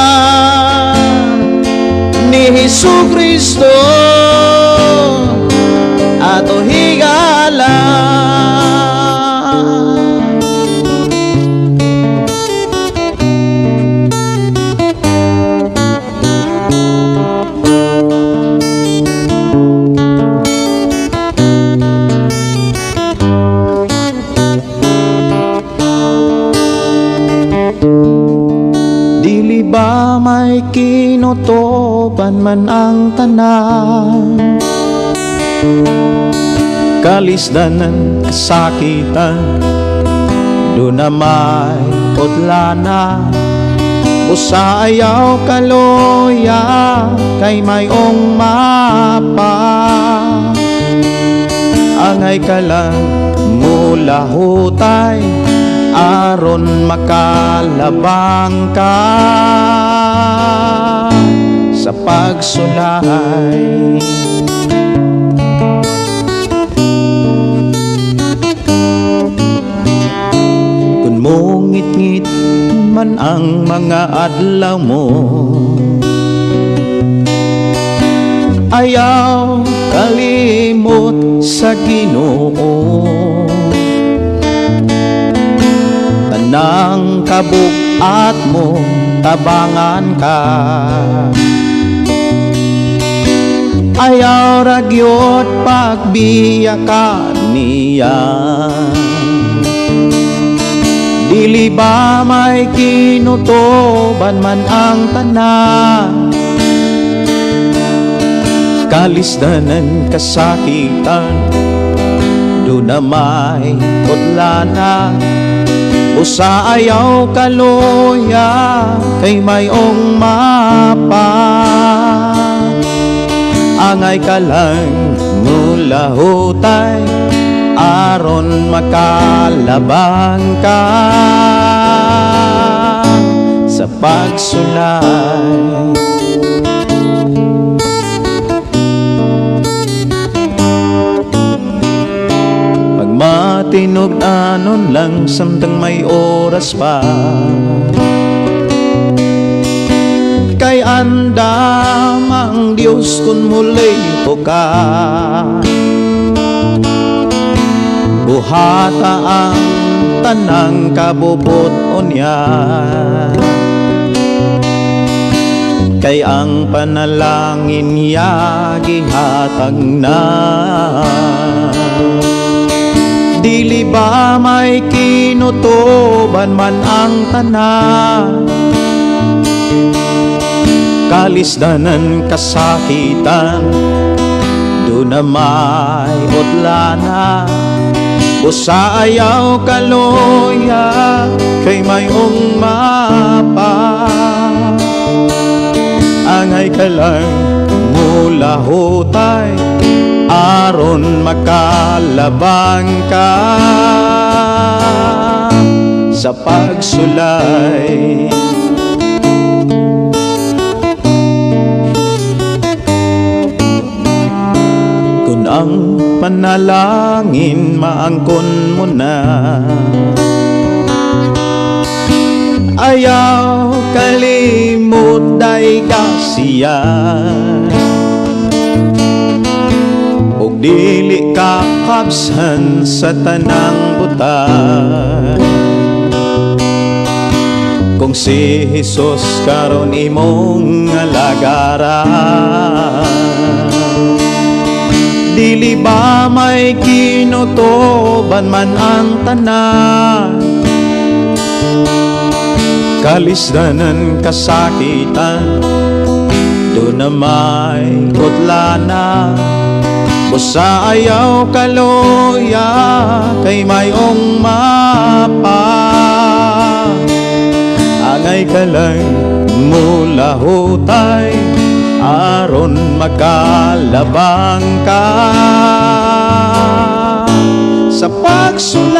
ni Hesus Kristo ato higala. Dili ba may kinutoban man ang tanan? Kalisdanan, kasakitan, duna may udlana. Busa ayaw kaluya kay mayong mapa. Angay ka lang mulahutay aron makalabang ka sa pagsulay. Kung mungit-ngit man ang mga adlaw mo, ayaw kalimot sa Ginoo. Tanang kabugat mo, tabangan ka. Ayaw ragyot pagbiya ka niya. Dili ba may kinutuban man ang tanan? Kalisdanan, kasakitan, duna may udlana. Usa ayaw kaluya kay mayong mapa. Angay ka lang mulahutay aron makalabang ka sa pagsulay. Pagmatinud-anon lang samtang may oras pa, kay andam ang Diyos kung mulipo ka. Buhata ang tanang kabubut-on niya, kay ang panalangin niya gihatag na. Dili ba may kinutuban man ang tanan? Kalisdanan, kasakitan, duna may udlana. Busa ayaw kaluya kay mayong mapa. Angay ka lang mulahutay aron makalabang ka sa pagsulay. Kung ang panalangin maangkon mo na, ayaw kalimot day kasiya. Og dili ka kabsan sa tanang buta, kung si Jesus karon imong alagaran. Dili ba may kinutuban man ang tanan? Kalisdanan, kasakitan, duna may udlana. Busa ayaw kaluya kay mayong mapa. Angay ka lang mulahutay aron makalabang ka sa pagsulay.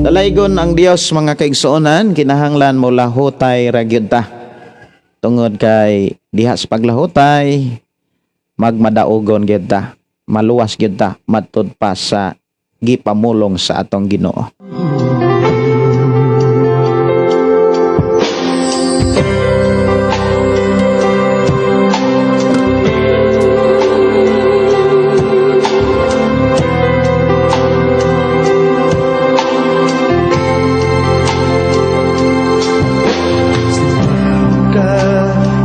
Dalaygon ang Dios, mga kaigsuonan, kinahanglan mo lahutay ra gyud ta. Tungod kay diha sa paglahutay, magmadaugon gyud ta, maluwas gyud ta matud pa sa gipamulong sa atong Ginoo. Ka,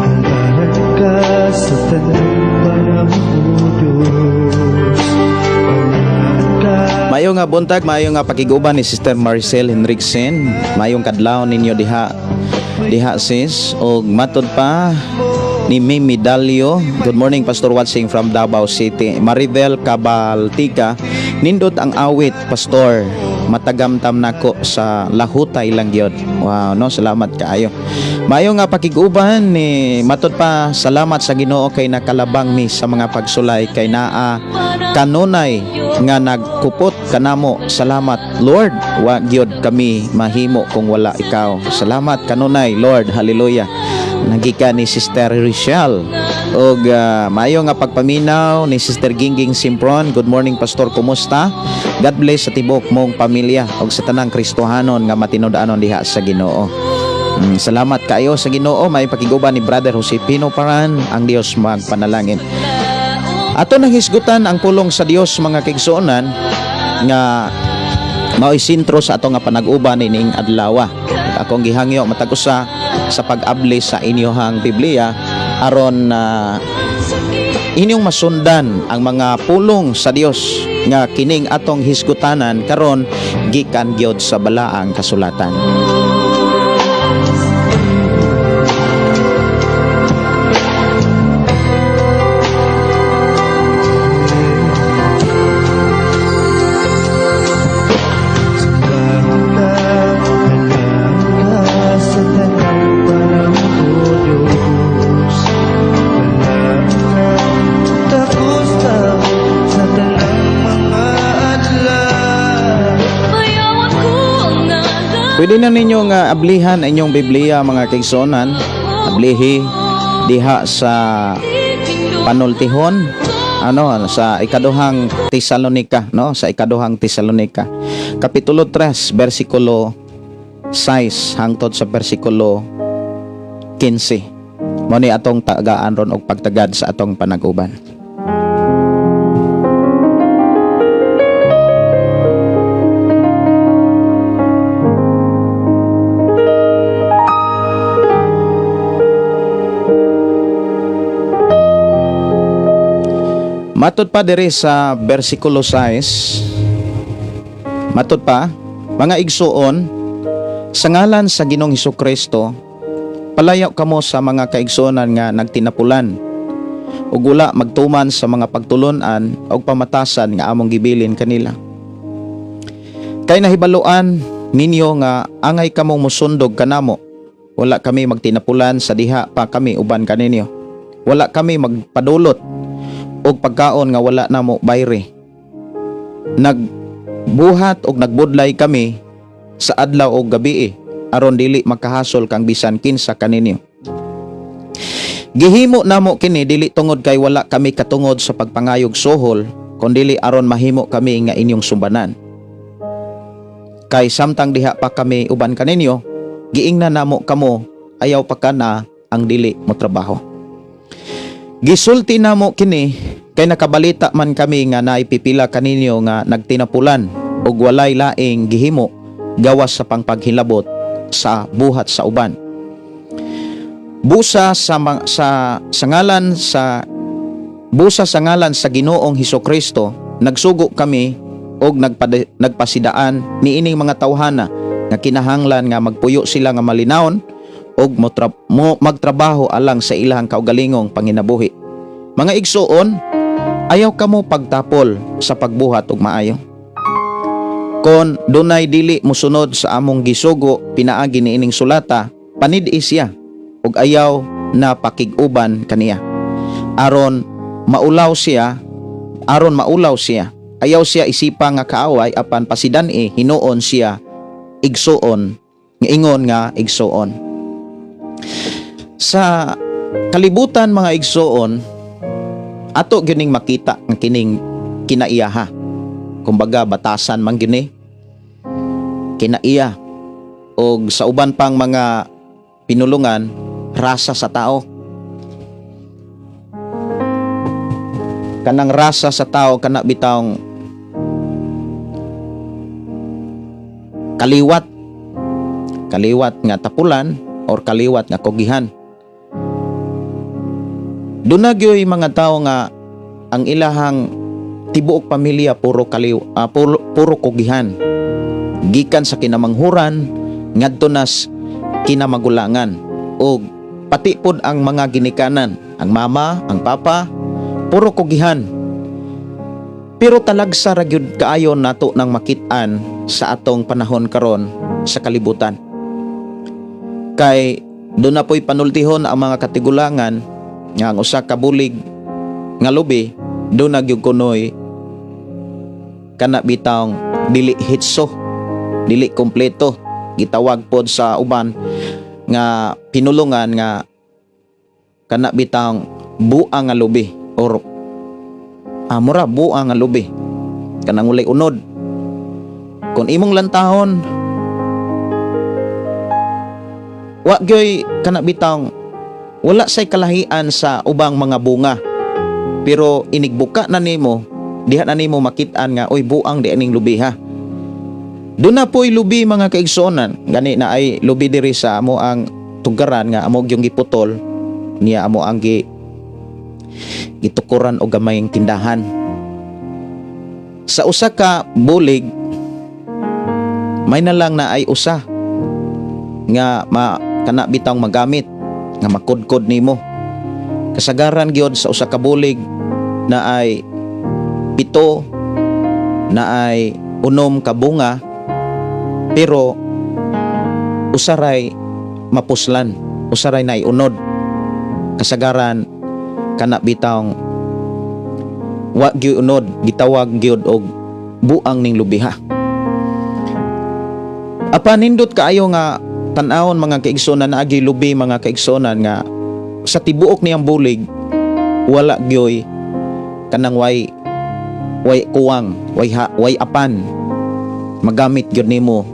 halaran ka sa tanang panahon, O Diyos. Balaan ka. Maayong Maayong nga buntag, maayong nga pakiguban ni Sister Marcel Henriksen. Maayong kadlaw ninyo diha. Diha, sis, og matod pa ni Mimi Dalio. Good morning, Pastor, watching from Davao City. Maribel Cabaltica, nindot ang awit, Pastor. Matagamtam nako sa lahutay lang gyud. Wow, no, salamat kaayo. Maayo nga pakiguban ni matod pa, salamat sa Ginoo kay nakalabang mi sa mga pagsulay kay naa kanunay nga nagkupot kanamo. Salamat, Lord. Wa gyud kami mahimo kung wala ikaw. Salamat kanunay, Lord. Hallelujah. Nagikan ni Sister Richelle. Og maayo nga pagpaminaw ni Sister Gingging Simpron. Good morning, Pastor, kumusta? God bless sa tibok mong pamilya og sa tanang Kristohanon nga matinud-anon diha sa Ginoo. Salamat kayo sa Ginoo. May pakiguban ni Brother Jose Pino Paran. Ang Dios magpanalangin. Ato nang hisgutan ang pulong sa Dios, mga kaigsuonan, nga mao'y sentro sa ato nga panag-uban ining adlaw. Akong gihangyo matag usa sa pag-abli sa inyohang Biblia aron inyong masundan ang mga pulong sa Dios nga kining atong hisgutanan karon gikan gyud sa balaang kasulatan. Sumbahan ka, hanap ka sa tanang panahon, O Diyos. Wala kang takos-takot sa tanang mga adlaw. Bayaw ako ang ngalan. Pwede na ninyo nga ablihan ang inyong Biblia, mga kaigsuonan. Ablihi diha sa panultihon, ano, sa Ikaduhang Tesalonika, no, sa Ikaduhang Tesalonika kapitulo 3, bersikulo 6 hangtod sa bersikulo 15. Mo ni atong tagaan ron og pagtagad sa atong panaguban. Matod pa diri sa bersikulo 6, matod pa, "Mga igsuon, sa ngalan sa Ginoong Kristo, palayaw kamo sa mga kaigsuonan nga nagtinapulan ug wala magtuman sa mga pagtulon-an og pamatasan nga among gibilin kanila. Kay nahibaluan ninyo nga angay kamong musundog kanamo. Wala kami magtinapulan sa diha pa kami uban kaninyo. Wala kami magpadulot og pagkaon nga wala namo bayri. Nagbuhat og nagbudlay kami sa adlaw og gabi aron dili makahasol kang bisan kinsa kaninyo. Gihimo namo kini dili tungod kay wala kami katungod sa pagpangayog suhol, kundili aron mahimo kami nga inyong sumbanan. Kay samtang diha pa kami uban kaninyo, giingnan namo kamo, ayaw pa kana ang dili mo trabaho. Gisulti namo kini kay nakabalita man kami nga naipipila kaninyo nga nagtinapulan ug walay laing gihimo gawas sa pangpaghilabot sa buhat sa uban. Busa sa ngalan sa Ginoong Hesus Kristo, nagsugo kami og nagpasidaan niining mga tawhana nga kinahanglan nga magpuyo sila nga malinawon og mo magtrabaho alang sa ilang kaugalingong panginabuhi. Mga igsuon, ayaw kamo pagtapol sa pagbuhat og maayo. Kon dunay dili mosunod sa among gisugo pinaagi niining sulata, panid-i siya ug ayaw na pakig-uban kaniya. Aron maulaw siya. Ayaw siya isipa nga kaaway apan pasidan-i hinuon siya igsuon nga ingon nga igsuon." Sa kalibutan, mga igsuon, ato gyuning makita ang kining kinaiyaha. Kumbaga batasan man gyud ni kinaiya og sa uban pang mga pinulungan, rasa sa tao. Kanang rasa sa tao, kana bitawng kaliwat, kaliwat nga tapulan or kaliwat nga kugihan. Duna gyoy mga tao nga ang ilahang Tibuok pamilya puro kaliw, puro kugihan. Gikan sa kinamanghuran ngadto nas kinamagulangan og pati pod ang mga ginikanan, ang mama, ang papa, puro kugihan. Pero talagsa ra gyud kaayo nato nang makit-an sa atong panahon karon sa kalibutan. Kay doon na po'y panultihon ang mga katigulangan nga ang usa ka bulig nga lubi doon na gyud kunoy kana bitawng dili hitso, dili kompleto, gitawag pod sa uban nga pinulungan nga kana bitawng buang nga lubi or mura buang nga lubi, kanang walay unod. Kung imong lantahon, wa gyoy kana bitawng wala say kalahian sa ubang mga bunga, pero inigbuka na nimo diha na nimo makit-an nga, "Oy, buang di aning lubi ha." Doon na po'y lubi, mga kaigsuonan, gani na ay lubi diri sa amo ang tugaran nga amo gyung giputol niya, amo ang gitukuran og gamayng tindahan. Sa usa ka bulig may na lang na ay usa nga ma kana bitawng magamit nga makudkod nimo. Kasagaran gyud sa usa ka bulig na ay 7, na ay 6 ka bunga, pero usaray mapuslan, usaray na unod. Kasagaran kana bitawng wa gyud unod, gitawag gyud og buang ning lubiha. Apan nindot kaayo nga tan-awon, mga kaigsuonan, na agi lubi, mga kaigsuonan, nga sa tibuok niyang bulig wala gyoy kanang way kuwang, way apan, magamit gyud nimo.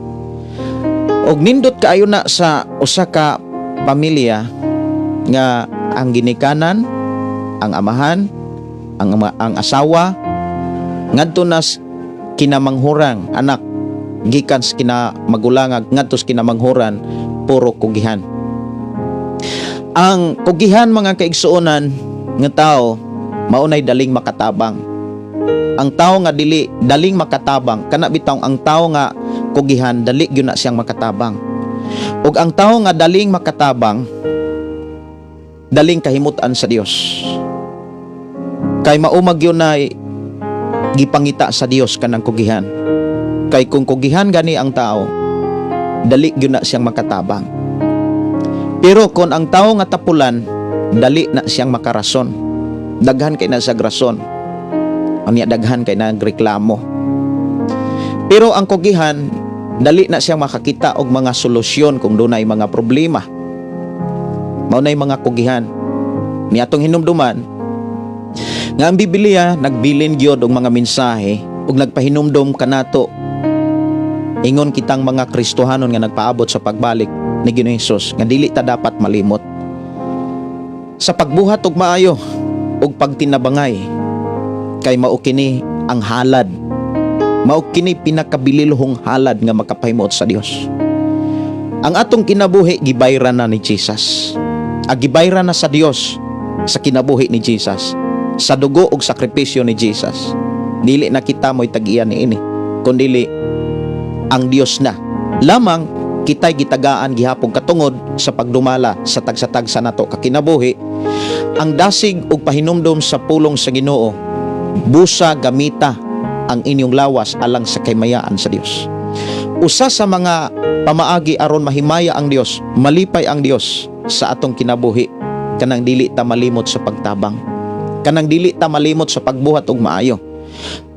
Og nindot kaayo na sa usa ka pamilya nga ang ginikanan, ang amahan, ang asawa ngadto nas kinamanghurang anak, gikan sa kinamagulangan ngadto sa kinamanghuran, puro kugihan. Ang kugihan, mga kaigsuonan, nga tao maunay daling makatabang. Ang tao nga dili daling makatabang, kana bitaw ang tao nga kugihan, dali gyud na siyang makatabang. Ug ang tao nga daling makatabang, daling kahimutan sa Dios. Kay maumag yun na gipangita sa Dios kanang kugihan. Kay kung kugihan gani ang tao, dali gyud na siyang makatabang. Pero kung ang tao nga tapulan, dali na siyang makarason. Daghan kay na sa rason. Unya daghan kay nagreklamo. Pero ang kugihan, dali na siyang makakita og mga solusyon kung dunay mga problema. Mao nay mga kugihan. Ni atong hinumduman nga ang Biblia nagbilin gyud og mga mensahe ug nagpahinumdom kanato, ingon kitang mga Kristohanon nga nagpaabot sa pagbalik ni Ginoong Hesus, nga dili ta dapat malimot sa pagbuhat og maayo ug pagtinabangay, kay mao kini ang halad, mao kini pinakabililhong halad nga makapahimuot sa Dios. Ang atong kinabuhi gibayran na ni Jesus. Ang gibayran na sa Dios sa kinabuhi ni Jesus, sa dugo ug sakripisyo ni Jesus. Dili na kita mo'y tag-iya niini, kundili ang Dios na lamang. Kita'y gitagaan gihapon katungod sa pagdumala sa tagsa-tagsa nato kakinabuhi. Ang dasig ug pahinumdom sa pulong sa Ginoo, busa gamita ang inyong lawas alang sa kahimayaan sa Dios. Usa sa mga pamaagi aron mahimaya ang Dios, malipay ang Dios sa atong kinabuhi, kanang dili ta malimot sa pagtabang, kanang dili ta malimot sa pagbuhat og maayo.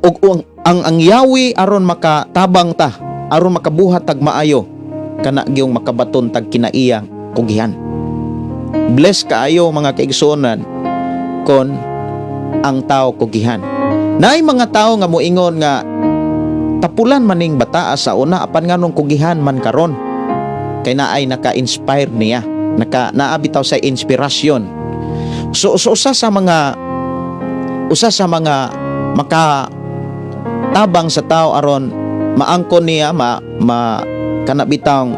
Ug ang yawi aron makatabang ta, aron makabuhat tag maayo, kana gyung makabaton tag kinaiyang kugihan. Bless kaayo, mga kaigsuonan, kon ang tao kugihan. Naay mga tao nga moingon nga tapulan maning bataa sa una, apan nganong kugihan man karon? Kay naay naka-inspire niya, naa bitaw sa inspirasyon. So usa sa mga maka tabang sa tao aron maangkon niya, ma, ma kana bitawng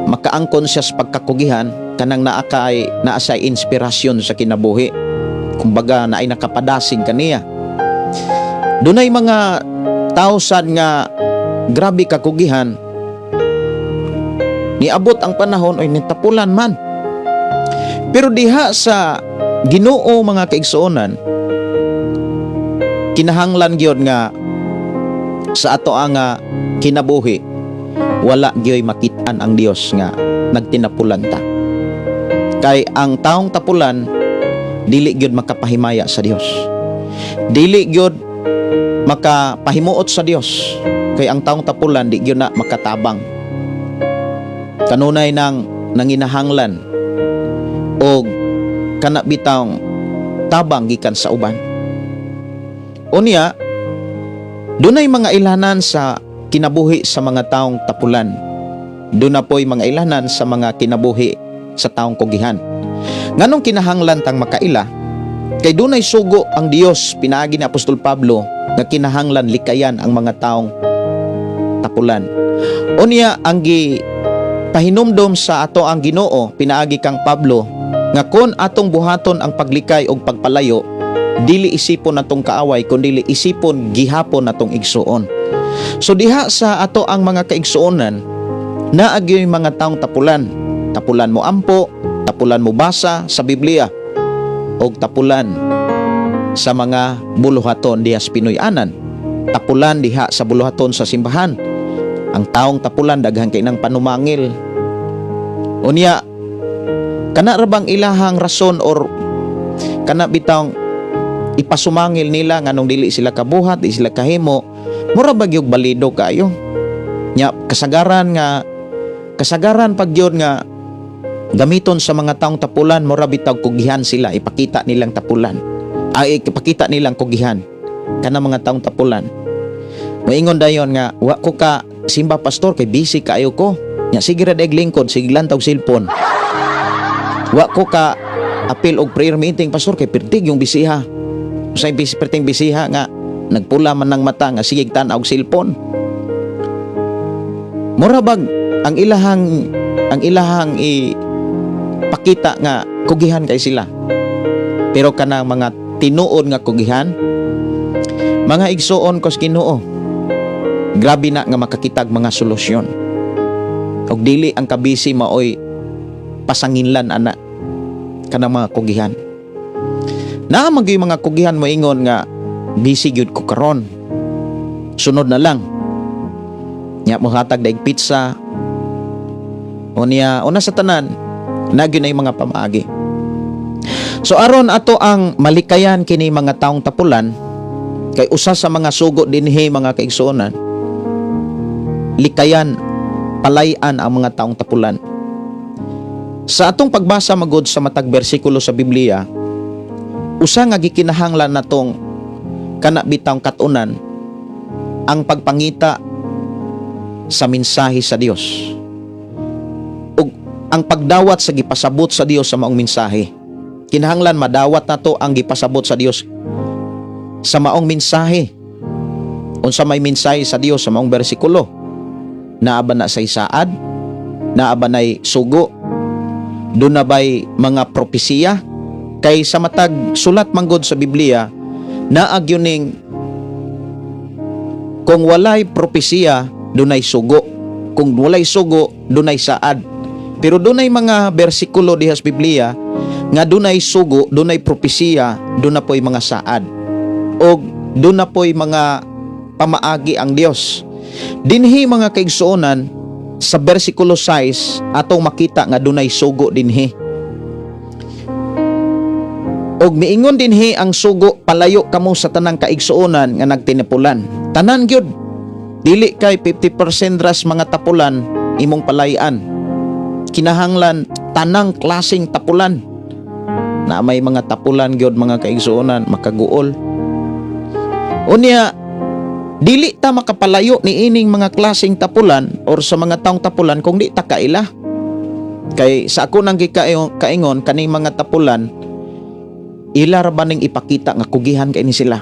makaangkon siya sa pagkakugihan, kanang naa kay naa sa inspirasyon sa kinabuhi, kumbaga naay nakapadasig kaniya. Dunay mga tao sad nga grabe kakugihan, niabot ang panahon oy nitapulan man. Pero diha sa Ginoo, mga kaigsuonan, kinahanglan gyud nga sa ato ang kinabuhi wala gyoy makit-an ang Dios nga nagtinapulan ta. Kay ang taong tapulan dili gyud makapahimaya sa Dios. Dili gyud makapahimuot sa Dios. Kay ang taong tapulan di gyud na makatabang. Kanunay nang nanginahanglan og kana bitawng tabang gikan sa uban. Unya, dunay mga ilanan sa kinabuhi sa mga taong tapulan. Duna po'y mga ilanan sa mga kinabuhi sa taong kugihan. Nganong kinahanglan tang makaila? Kay dunay sugo ang Dios pinaagi ni Apostol Pablo nga kinahanglan likayan ang mga taong tapulan. Unya, ang gi pahinumdom sa ato ang Ginoo pinaagi kang Pablo nga kon atong buhaton ang paglikay og pagpalayo, dili isipon natong kaaway kundi isipon gihapon natong igsuon. So diha sa ato ang mga kaigsuonan, naa gyoy mga taong tapulan. Tapulan mo ampo, tapulan mo basa sa Biblia, og tapulan sa mga buluhaton diha sa Pinoy-anan. Tapulan diha sa buluhaton sa simbahan. Ang taong tapulan daghan kay nang panumangil. Unya, kana ra bang ilahang rason or kana bitawng ipasumangil nila nganong dili sila kabuhat, di sila kahimo, mura ba gyud balido kayo. Nya kasagaran pag gyud nga gamiton sa mga taong tapulan, mura bitaw kugihan sila, ipakita nilang tapulan. Ay, ipakita nilang kugihan kana mga taong tapulan. Moingon dayon nga, "Wa ko ka simba, pastor, kay busy kaayo ko." Nya sige ra daig lingkod, sige lang tawg cellphone. "Wa ko ka apil og prayer meeting, pastor, kay pertig yung bisiha." Usay busy, perting bisiha nga nagpula man ng mata nga sige tan-aw og cellphone. Mura bag ang ilahang ipakita nga kugihan kay sila. Pero kanang mga tinuod nga kugihan, mga igsuon ko sa Ginoo, grabe na nga makakitag mga solusyon. Og dili ang kabisi maoy pasanginlan ana kanang mga kugihan. Naa man gyud mga kugihan moingon nga, "Busy gyud ko karon. Sunod na lang." Nya mohatag daig pizza. Unya, una sa tanan, na gyud na yung mga pamaagi. So aron ato ang malikayan kini mga taong tapulan, kay usa sa mga sugo dinhi, mga kaigsuonan, likayan, palayan ang mga taong tapulan. Sa atong pagbasa magod sa matag bersikulo sa Biblia, usa nga gikinahanglan natong kana bitawng katunan ang pagpangita sa mensahe sa Dios ug ang pagdawat sa gipasabot sa Dios sa maong mensahe. Kinahanglan madawat nato ang gipasabot sa Dios sa maong mensahe. Unsa may mensahe sa Dios sa maong bersikulo? Naa ba na sa isaad? Naa ba nay sugo? Duna ba'y mga propesiya? Kay sa matag sulat manggod sa Biblia, naa gyud ning kung walay propesiya, dunay sugo. Kung walay sugo, dunay saad. Pero dunay mga bersikulo diha sa Biblia nga dunay sugo, dunay propesiya, duna po'y mga saad. Og duna po'y mga pamaagi ang Dios. Dinhi, mga kaigsuonan, sa bersikulo 6 atong makita nga dunay sugo dinhi. Og miingon dinhi ang sugo, "Palayo kamo sa tanang kaigsuonan nga nagtinapulan." Tanan gyud. Dili kay 50% ras mga tapulan imong palayan. Kinahanglan tanang klaseng tapulan. Na may mga tapulan gyud, mga kaigsuonan, makaguol. Unya, dili ta makapalayo ni ining mga klaseng tapulan or sa mga taong tapulan kung di ta kaila. Kay sa ako nang gikaingon, kaning mga tapulan, ila ra ba ning ipakita nga kugihan kay ni sila.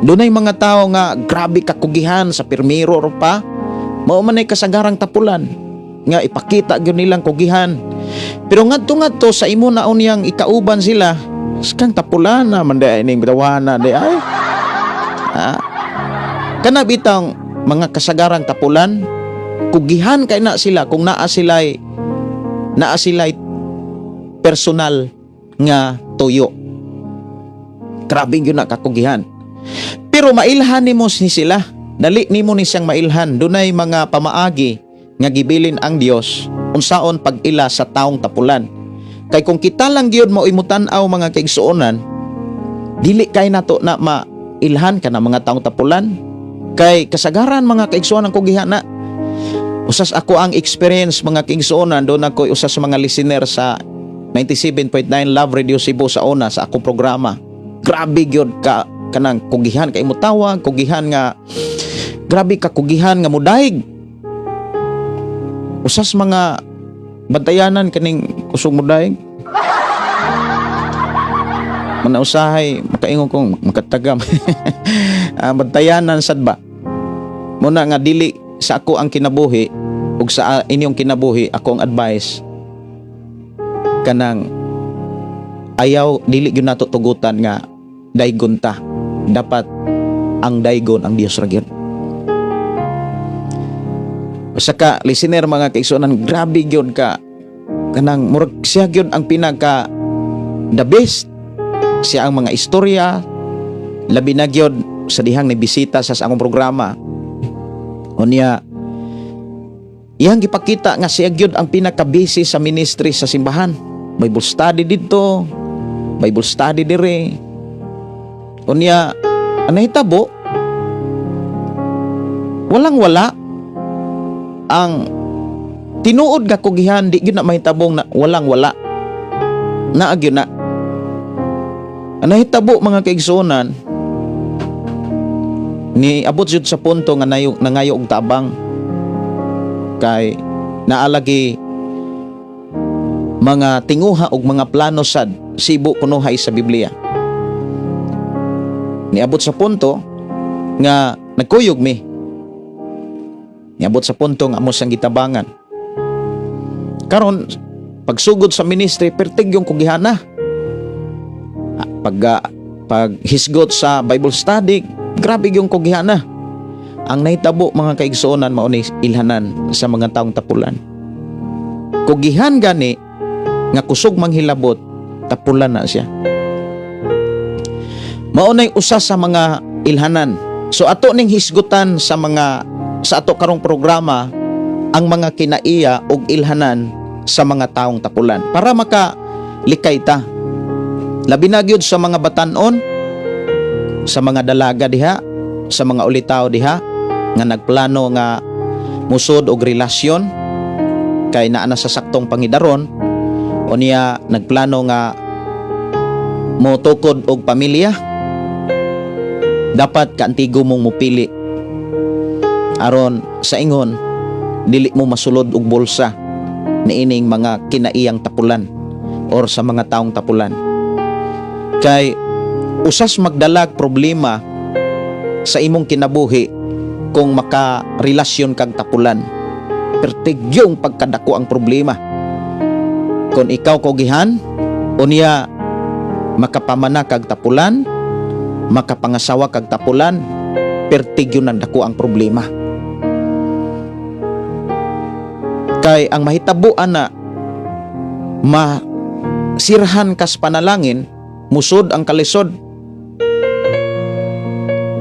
Dunay mga tao nga grabe kakugihan sa pirmiro ro pa, mao man ay kasagarang tapulan nga ipakita gyud nilang kugihan. Pero ngadto ngadto sa imo na unyang ikauban sila, kang tapulan na man di ning bitawana di ay. Ah, kana bitang mga kasagarang tapulan, kugihan kay na sila kung naa sila'y personal nga tuyo. Grabe gyud na kakugihan. Pero mailhan nimo ni sila. Dali nimo ni siyang mailhan. Dunay mga pamaagi nga gibilin ang Dios unsaon pag-ila sa taong tapulan. Kay kung kita lang gyud mo imutan-aw, mga kaigsuonan, dili kay nato na mailhan ka na mga taong tapulan. Kay kasagaran, mga kaigsuonan, kugihan na. Usas ako ang experience, mga kaigsuonan, doon ako usas sa mga listener sa 97.9 Love Radio Cebu sa una sa akong programa. Grabe gyud ka kanang kugihan kay mo tawag, kugihan nga grabe ka kugihan nga mudaig. Usas mga bantayanan kaning kusog mudaig. Mana usahay makaingon kong makatagam. Ah, bantayanan sad ba? Muna nga dili sa ako ang kinabuhi ug sa inyong kinabuhi, ako ang advice kanang ayaw, dili gyud nato tugutan nga daygon ta. Dapat ang daygon ang Dios ra gyud. Usa ka listener, mga kaigsuonan, grabe gyud ka kanang murag siya gyud ang pinaka the best siya ang mga istorya, labi na gyud sa dihang nibisita sa akong programa. Unya iyang gipakita nga siya gyud ang pinaka busy sa ministry sa simbahan, Bible study dito, Bible study dire. Unya ang nahitabo, walang wala ang tinuod nga kugihan. Di gyud na mahitabong na walang wala naa gyud na. Ang nahitabo, mga kaigsuonan, ni abot jud sa punto nga nayo, nangayo og tabang kay naalagi mga tinguha og mga plano sad sibo kunuhay sa Biblia. Niabot sa punto nga nagkuyog mi. Niabot sa punto nga amo siyang gitabangan. Karon, pagsugod sa ministry, pertig yung kugihana. Ah, pag hisgot sa Bible study, grabe yung kugihana. Ang nahitabo, mga kaigsuonan, mao ni ilhanan sa mga taong tapulan. Kugihan gani nga kusog manghilabot, tapulan na siya. Mao nay usa sa mga ilhanan. So ato ning hisgutan sa mga sa ato karong programa ang mga kinaiya og ilhanan sa mga taong tapulan para maka likay ta. Labi na gyud sa mga batanon, sa mga dalaga diha, sa mga ulitaw diha nga nagplano nga musod og relasyon kay naa na sa saktong pangidaron o niya nagplano nga motukod og pamilya. Dapat kaantigo mong mupili aron sa ingon dili mo masulod og bulsa niining mga kinaiyang tapulan or sa mga taong tapulan, kay usas magdalag problema sa imong kinabuhi kung makarelasyon kag tapulan. Pertigyong pagkadako ang problema kung ikaw kugihan, unya makapamana kag tapulan, makapangasawa kag tapulan, pertigyo ng dako ang problema. Kay ang mahitabo ana, masirhan kas panalangin, musod ang kalisod.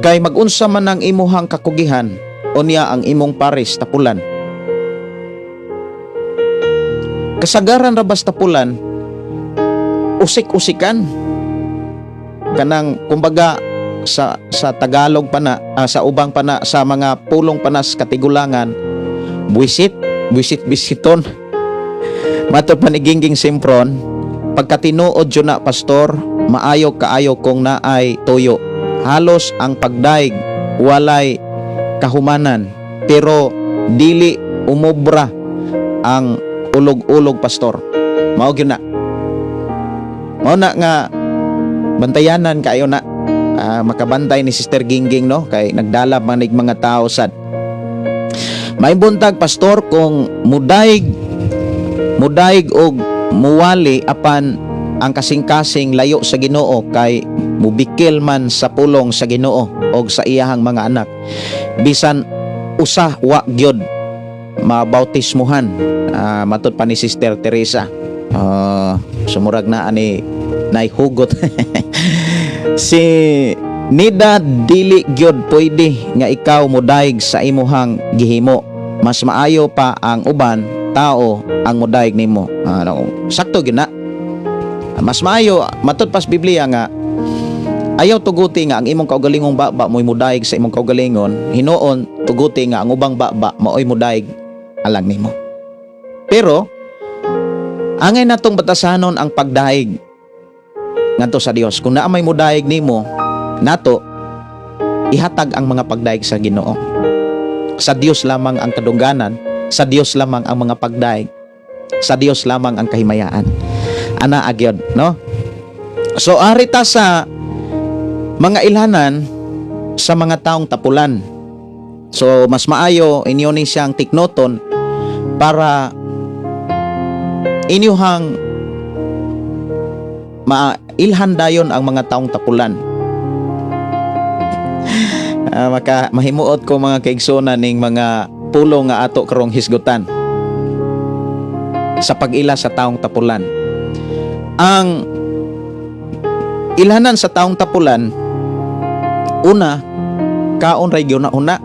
Kay magunsa man ang imuhang kakugihan, unya ang imong pares tapulan. Kasagaran ra bas tapulan, usik-usikan. Kanang kumbaga sa Tagalog pa na, sa ubang pa na, sa mga pulong pa na sa katigulangan, buwisit, buwisit bisiton. Mato pa ni Gingging Simpron, pagkatinuod yun na, pastor, maayo kaayo kung naay tuyo. Halos ang pagdaig walay kahumanan, pero dili umobra ang ulog-ulog, pastor. Mao gyud na. Mao na nga bantayanan kayo na. Ah, makabantay ni Sister Gingging, no, kay nagdala manig mga tao sad. May buntag, pastor, kung mudaig mudaig og muwali apan Ang kasing-kasing layo sa Ginoo kay mubikil man sa pulong sa Ginoo og sa iyahang mga anak. Bisan usa wa gyud mabautismuhan. Matud pa ni Sister Teresa. Sumurag na ani naihugot. Si Nida, dili gyud pwede nga ikaw modaig sa imuhang gihimo. Mas maayo pa ang uban tao ang modaig nimo. Ano, sakto gyud na. Mas maayo matud pas Biblia nga ayaw tuguti nga ang imong kaugalingong baba mo'y mudaig sa imong kaugalingon, hinuon tuguti nga ang ubang baba maoy mudaig alang nimo. Pero angay natong batasanon ang pagdaig ngadto sa Dios. Kung naa may mudaig nimo, nato ihatag ang mga pagdaig sa Ginoo. Sa Dios lamang ang kadungganan, sa Dios lamang ang mga pagdaig, sa Dios lamang ang kahimayaan. Ana agyod, no? So ari ta sa mga ilhanan sa mga taong tapulan. So mas maayo inyo ni siyang tiknoton para inyuhang mailhan dayon ang mga taong tapulan. Maka mahimuot ko, mga kaigsoona, ning mga pulong nga ato karong hisgutan sa pag-ila sa taong tapulan. Ang ilhanan sa taong tapulan, una, kaon ray gihuna-huna.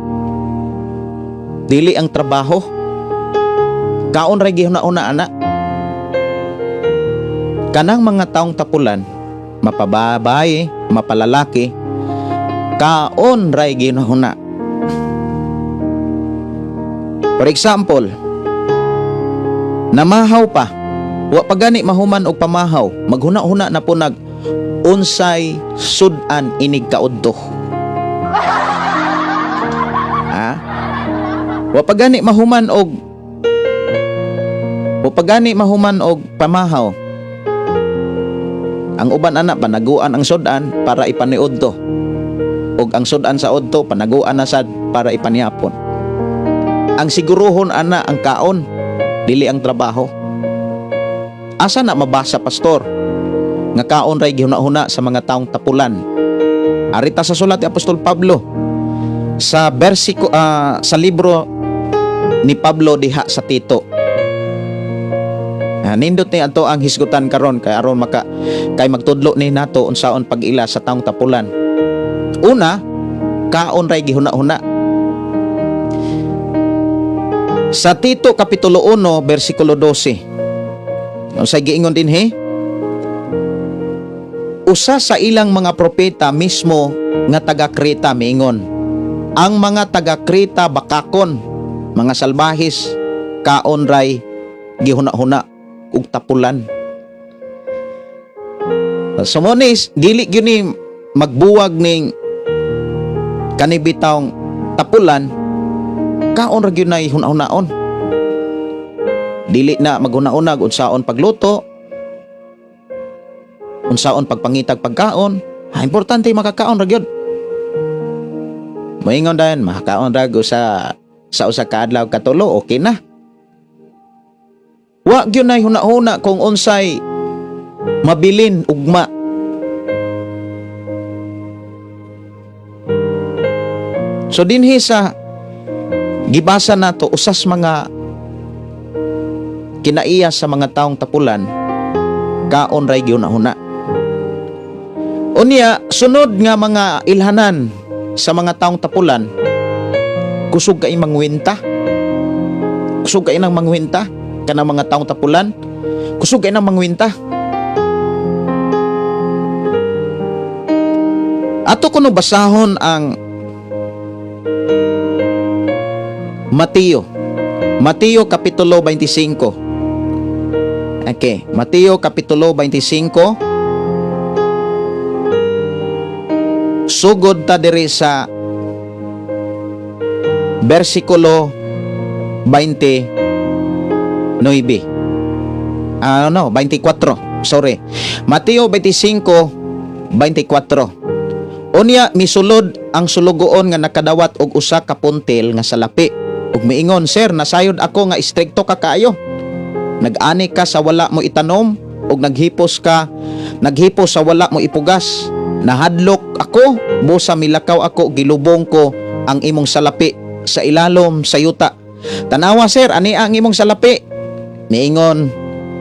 Dili ang trabaho. Kaon ray gihuna-huna ana. Kanang mga taong tapulan, mapababae, mapalalaki, kaon ray gihuna-huna. For example, namahaw pa, wa pa gani mahuman og pamahaw, maghuna-huna na po nag unsay sudan inig kaudto. Ha? Wa pa gani mahuman og pamahaw. Ang uban ana panaguan ang sudan para ipaniudto. Og ang sudan sa udto panaguan na sad para ipanihapon. Ang siguruhon ana ang kaon, dili ang trabaho. Asa na mabasa, pastor, nga kaon ray gihuna-huna sa mga taong tapulan? Arita sa sulat ni Apostol Pablo sa versiko sa libro ni Pablo diha sa Tito. Nindot ni ato ang hisgutan karon kay aron maka kay magtudlo ni nato unsaon pag-ila sa taong tapulan. Una, kaon ray gihuna-huna. Sa Tito kapitulo 1 bersikulo 12. Unsay giingon dinhi? Usa sa ilang mga propeta mismo nga taga Creta miingon, ang mga taga Creta bakakon, mga salbahis, kaon ray gihuna-huna ug tapulan. So mo ni dili gyud ni magbuwag ning kanibitawng tapulan, kaon ra gyud nay huna-hunaon. Dili na maghuna-hunag unsaon pagluto, unsaon pagpangitag pagkaon. Ha, importante makakaon ra gyud. Moingon dayon, makakaon ra go sa usa ka adlaw katulo, okay na. Wa gyud nay huna-huna kung unsay mabilin ugma. So dinhi sa gibasa nato, usas mga kinaiya sa mga taong tapulan, kaon ray gihuna-huna. Unya, sunod nga mga ilhanan sa mga taong tapulan, kusog kay mangwinta. Kusog kay nang mangwinta kanang mga taong tapulan, kusog kay nang mangwinta. Ato kuno basahon ang Mateo. Mateo kapitulo 25. Okay, Mateo kapitulo 25. Sugod ta diri sa bersikulo 29. No, 24. Sorry. Mateo 25, 24. Unya misulod ang sulugoon nga nakadawat og usa ka puntil nga salapi. Ug miingon, "Sir, nasayod ako nga istrikto ka kaayo. Nag-ani ka sa wala mo itanom ug naghipos ka Naghipos sa wala mo ipugas. Nahadlok ako, busa milakaw ako, gilubong ko ang imong salapi sa ilalom sa yuta. Tanawa sir, ani ang imong salapi? Niingon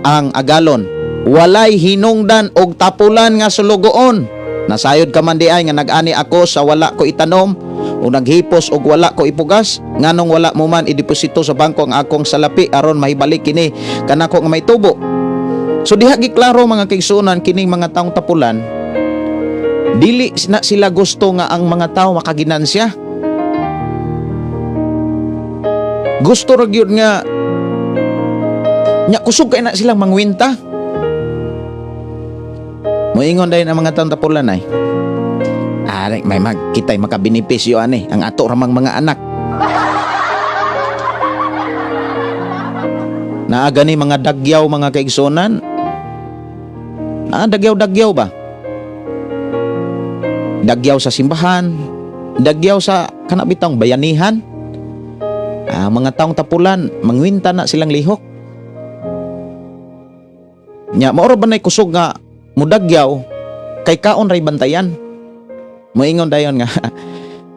ang agalon. Walay hinungdan og tapulan nga sulugoon. Nasayod ka man di ay nga nag-ani ako sa wala ko itanom o naghipos og wala ko ipugas, nganong wala mo man ideposito sa bangko ang akong salapi aron mahibalik kini kanako nga may tubo. So diha giklaro, mga kaigsuonan, kining mga taong tapulan, dili na sila gusto nga ang mga tao makaginansya. Gusto ra gyud nga nya kusog kay na silang mangwinta. Moingon dayon ang mga taong tapulan ay, "Ari, may mag kita'y makabenepisyo ani, ang ato ramang mga anak." Naa gani mga dagyaw, mga kaigsuonan. Naa dagyaw-dagyaw ba? Dagyaw sa simbahan, dagyaw sa kanabitang bayanihan. Ah, mga taong tapulan, mangwinta na silang lihok. Nya mao ra ba nay kusog nga mudagyaw kay kaon ray bantayan. Moingon dayon nga,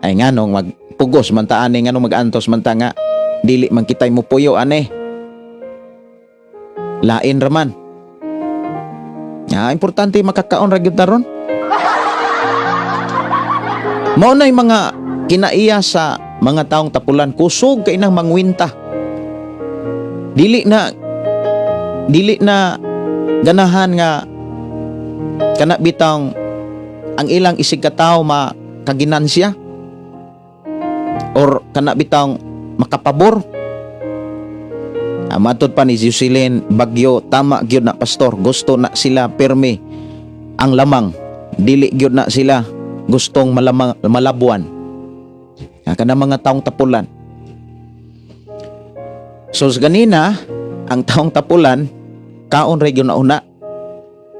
"Ay, nganong magpugos man ta ani, nganong magantos man ta nga dili man kitay mupuyo ani. Lain raman. Ah, importante makakaon ra gyud ta ron." Mao na'y mga kinaiya sa mga taong tapulan, kusog kay nang mangwinta. Dili na ganahan nga kana bitang ang ilang isig katawo makaginansya or kana bitang makapabor. Ah, matod pa ni Jocelyn Bagyo, "Tama gyud na, pastor, gusto na sila pirmi ang lamang, dili gyud na sila gustong malamang, malabuan." Ah, kana mga taong tapulan. So sa ganina, ang taong tapulan kaon ra gyud na una.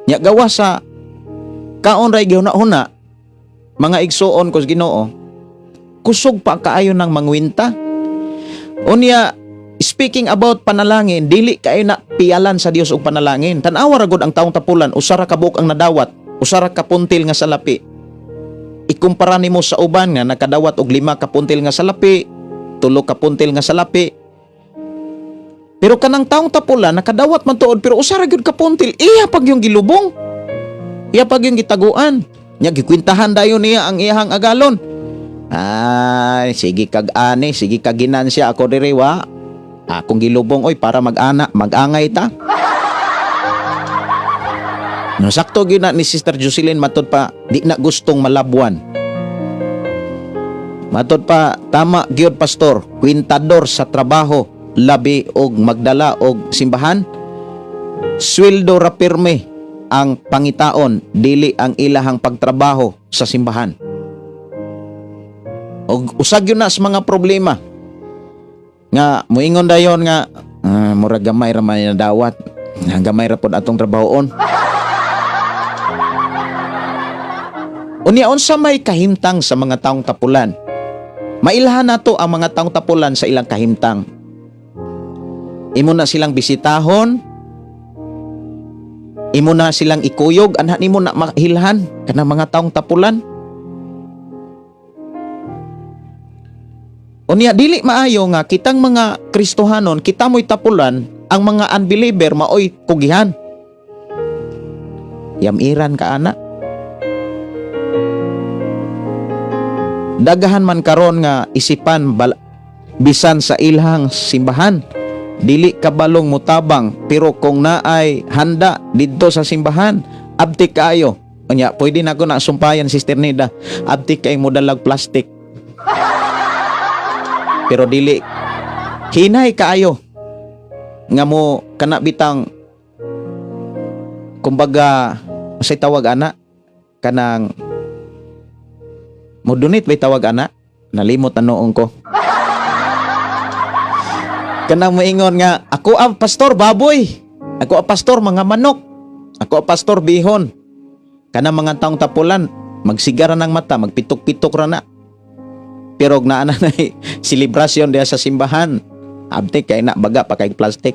Nya gawa sa kaon ra gyud na una, mga igsuon ko sa Ginoo, kusog pa kaayo ng mangwinta. Unya, speaking about panalangin, dili kaayo na pialan sa Dios og panalangin. Tan-awa ra gud ang taong tapulan, usa ra ka buok ang nadawat, usa ra ka puntil nga salapi. Ikumpara nimo sa uban nga nakadawat og 5 ka puntil nga salapi, 3 ka puntil nga salapi. Pero kanang taong tapulan nakadawat man tuod pero usa ra gyud ka puntil, iya pag yung gilubong. Iya pag yung gitaguan. Nya gikwintahan dayon niya ang iyahang agalon. "Ay, sige kag ani, sige kag ginansya, ako diri wa. Akong gilubong oy para mag-ana, mag-angay ta." No, sakto gyud na ni Sister Jocelyn, matod pa, di na gustong malabuan. Matod pa, "Tama gyud, pastor, kwintador sa trabaho labi og magdala og simbahan. Sweldo ra pirme ang pangitaon, dili ang ilahang pagtrabaho sa simbahan." Og usag yun na sa mga problema nga moingon dayon nga, "Ah, murag gamay ra man na dawat. Ah, gamay ra pod atong trabahoon." Unya, unsa may kahimtang sa mga taong tapulan? Mailhan nato ang mga taong tapulan sa ilang kahimtang. Imo na silang bisitahon, imo na silang ikuyog, anha nimo na mahilhan kanang mga taong tapulan. Unya, dili maayo nga kitang mga Kristohanon, kita mo'y tapulan, ang mga unbeliever maoy kugihan. Yamiran ka ana. Dagahan man karon nga isipan bisan sa ilhang simbahan. Dili kabalong mutabang pero kung naay handa didto sa simbahan, abtik kaayo. Unya, pwede na ako na sumpayan, Sister Nida. Abtik kay modalag plastic. Pero dili hinay kaayo nga mo kana bitang kumbaga say tawag ana, kanang mo donate bay tawag ana, nalimot na noong ko. Kanang moingon nga, "Ako ang pastor baboy, ako ang pastor mga manok, ako ang pastor bihon." Kanang mga taong tapulan magsigara ng mata, magpitok-pitok ra na, pero og naa na selebrasyon diha sa simbahan, abtik kay na baga pa kay plastic.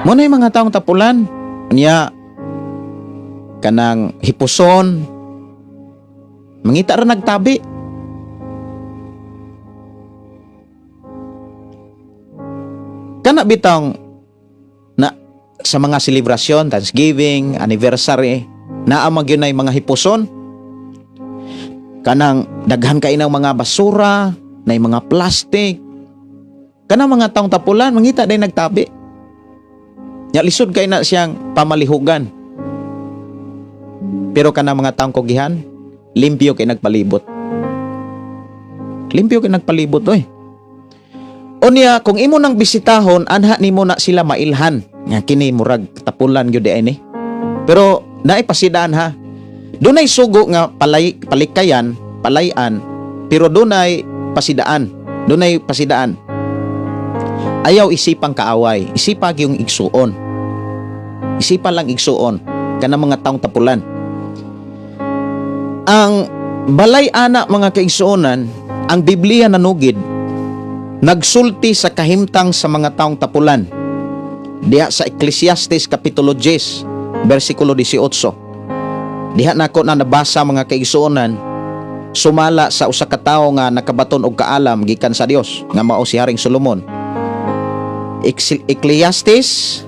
Mo na yung mga taong tapulan. Unya kanang hipuson, mangita ra nagtabi. Kana bitong na sa mga selebrasyon, Thanksgiving, anniversary, naa man gyud nay mga hipuson. Kanang daghan kay ng mga basura, nay mga plastic. Kanang mga taong tapulan, mangita day nagtabi. Nya lisod kay na siyang pamalihugan. Pero kanang mga taong kugihan, limpyo kay nagpalibot. Limpyo kay nagpalibot oy. Unya, kung imo nang bisitahon, anha nimo na sila mailhan. Nga kini murag tapulan gyud di ni. Pero naay pasidaan ha. Dunay sugo nga palay, palikayan, palayan, pero dunay pasidaan. Dunay pasidaan. Ayaw isipang kaaway, isipag yung igsuon. Isipa lang igsuon kanang mga taong tapulan. Ang balay ana, mga kaigsuonan, ang Biblia nanugid nagsulti sa kahimtang sa mga taong tapulan. Diha sa Ecclesiastes kapitulo 10, versikulo 18. Diha nako na nabasa, mga kaigsuonan, sumala sa usa ka tawo nga nakabaton og kaalam gikan sa Dios nga mao si Haring Solomon. Ecclesiastes,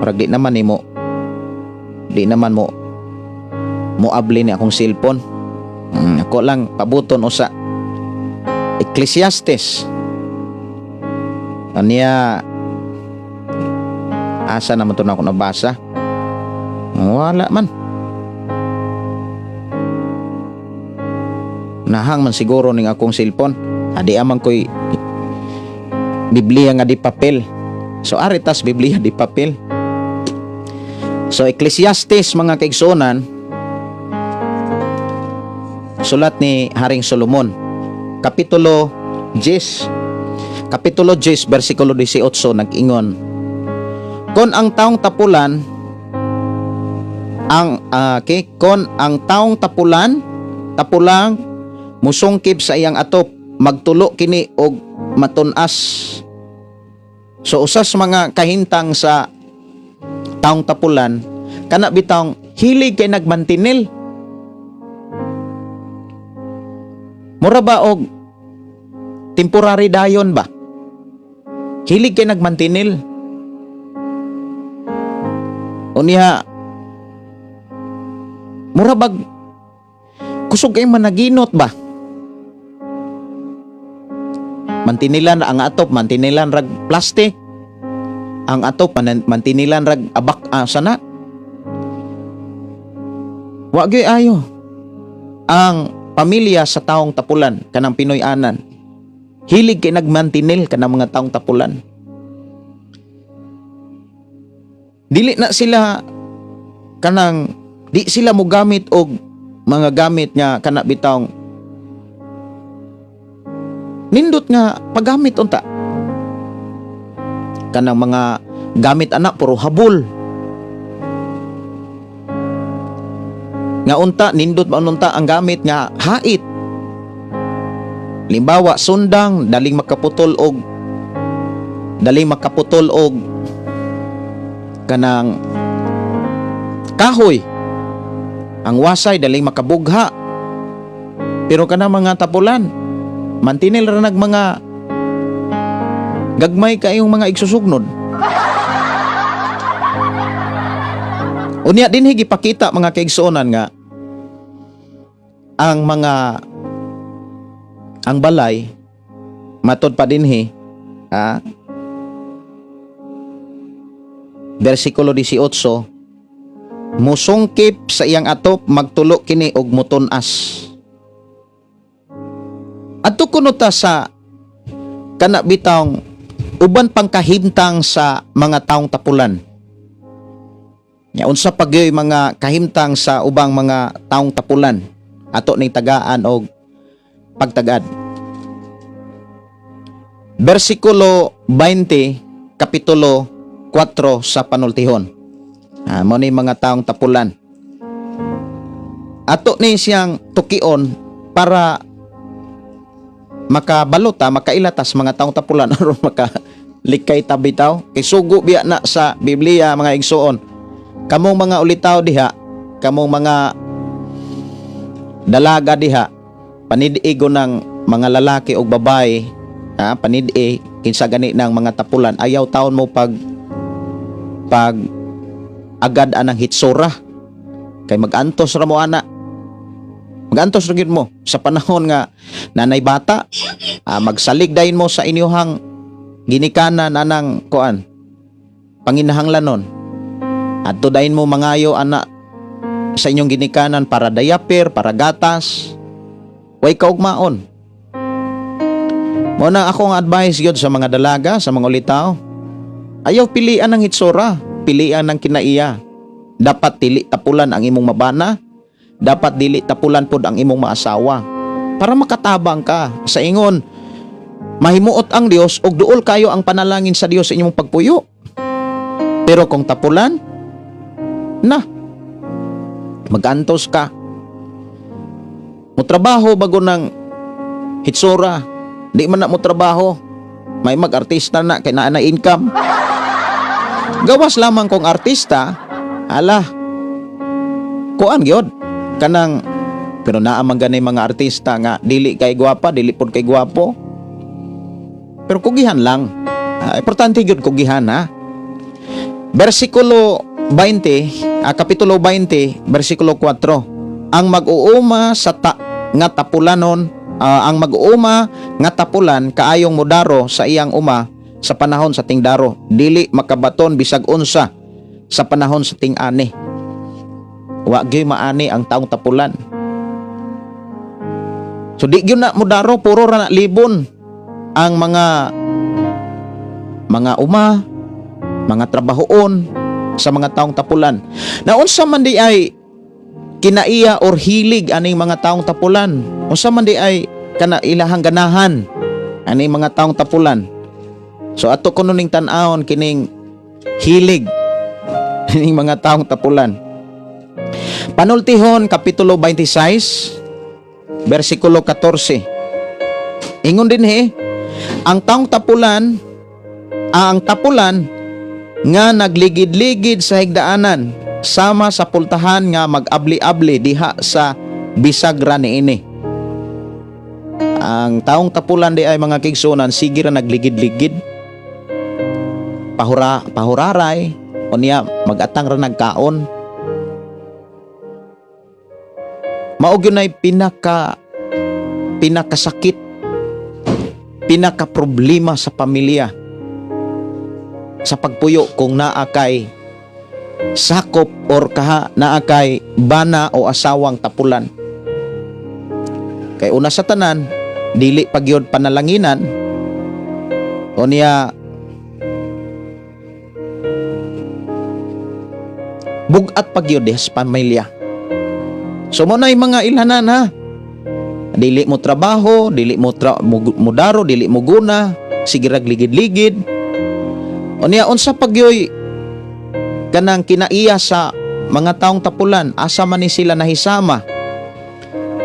parang di naman nimo, di naman mo mo abli ni akong cellphone. Ako lang pabuton usa. Ecclesiastes. Aniya, asa naman to na ako nabasa? Wala man. Nahang man siguro ning akong cellphone. Adi amang ko'y Biblia nga di papel. So ari tas Biblia di papel. So Ecclesiastes, mga kaigsuonan, sulat ni Haring Solomon, Kapitulo 10. Kapitulo 10 versikulo 18 nag-ingon. Kon ang taong tapulan ang okay, kon ang taong tapulan tapulang musungkib sa iyang atop, magtulo kini og matun-as. So usas mga kahintang sa taong tapulan, kana bitawng hilig kay nagmantinil. Mura ba og temporary dayon ba? Hilig kay nagmantinil. Unya mura bag kusog kay managinot ba? Mantinilan ang atop, mantinilan rag plastic. Ang atop mantinilan rag abak sana. Wa gyud ayo. Ang pamilya sa taong tapulan kanang Pinoy anan. Hilig kay nagmantinil kanang mga taong tapulan. Dili na sila kanang di sila mogamit og mga gamit nga kana bitawng nindot nga paggamit unta. Kanang mga gamit anak puro habol. Nga unta nindot man unta ang gamit nga hait. Limbawa sundang daling makaputol og kanang kahoy. Ang wasay daling makabugha. Pero kanang mga tapulan mantinil ra nag mga gagmay kayong mga igsusugnod. Unya dinhi gipakita, mga kaigsuonan, nga ang mga ang balay matod pa dinhi versikulo 18, musungkip sa iyang atop, magtulo kini og mutunas. Adto kuno ta sa kana bitawng uban pang kahimtang sa mga taong tapulan. Nya unsa pa gyud mga kahimtang sa ubang mga taong tapulan? Ato ning tagaan og pagtagad. Bersikulo 20, kapitulo 4 sa Panultihon. Mo ni mga taong tapulan. Ato ni siyang tukion para makabalota, makailatas mga taong tapulan aron maka Likay ta bitaw kay sugo biya na sa Biblia, mga igsuon. Kamong mga ulitaw diha, kamong mga dalaga diha, panid-i ng mga lalaki o babae, ha, panid-i kinsa gani ng mga tapulan, ayaw taon mo pag pag agad anang hitsura kay magantos ra mo ana. Magantos ra gyud mo sa panahon nga nanay bata, magsalig dayon mo sa inyuhang ginikanan anang kuan panginahanglanon. Adto dayon mo mangayo ana sa inyong ginikanan para diaper, para gatas, way kaugmaon. Mo na akong advice gyud sa mga dalaga, sa mga ulitaw. Ayaw pilian ng hitsura, pilian ng kinaiya. Dapat dili tapulan ang imong mabana, dapat dili tapulan pod ang imong maasawa. Para makatabang ka sa ingon, mahimuot ang Dios ug duol kayo ang panalangin sa Dios sa inyong pagpuyo. Pero kung tapulan, na, magantos ka. Mo trabaho bago ng hitsura, di man na mo trabaho. May mag-artista na kay naa na income. Gawas lamang kung artista, ala, kuan gyud kanang, pero naa man gani mga artista nga dili kay gwapa, dili pod kay gwapo. Pero kugihan lang. Ah, importante gyud kugihan, ha. Versikulo 20, kapitulo 20, versikulo 4. Ang mag-uuma sa ta nga tapulanon, ang mag-uuma nga tapulan kaayong mudaro sa iyang uma sa panahon sa tingdaro, dili makabaton bisag unsa sa panahon sa ting-ani. Wa gyud maani ang taong tapulan. So di gyud na mudaro, puro ra na libon ang mga uma, mga trabahoon sa mga taong tapulan. Na unsa man di ay kinaiya or hilig aning mga taong tapulan? Unsa man di ay kana ilahang ganahan aning mga taong tapulan? So ato kuno ning tan-awon kining hilig ning mga taong tapulan. Panultihon kapitulo 26 versikulo 14. Ingon dinhi, ang taong tapulan, ang tapulan nga nagligid-ligid sa higdaanan sama sa pultahan nga mag-abli-abli diha sa bisagra niini. Ang taong tapulan di ay, mga kaigsuonan, sige ra nagligid-ligid. Pahura, pahuraray unya magatang ra nagkaon. Mao gyud nay pinaka pinakasakit, pinaka problema sa pamilya sa pagpuyo kung naa kay sakop or kaha naa kay bana o asawang tapulan. Kay una sa tanan, dili pagyod panalanginan, unya bugat pagyod diha sa pamilya. So mo na mga ilhanan, ha. Dili mo trabaho, dili mo mudaro, dili mo guna, sige rag ligid-ligid. Unya unsa pagyoy kanang kinaiya sa mga taong tapulan, asa man ni sila nahisama?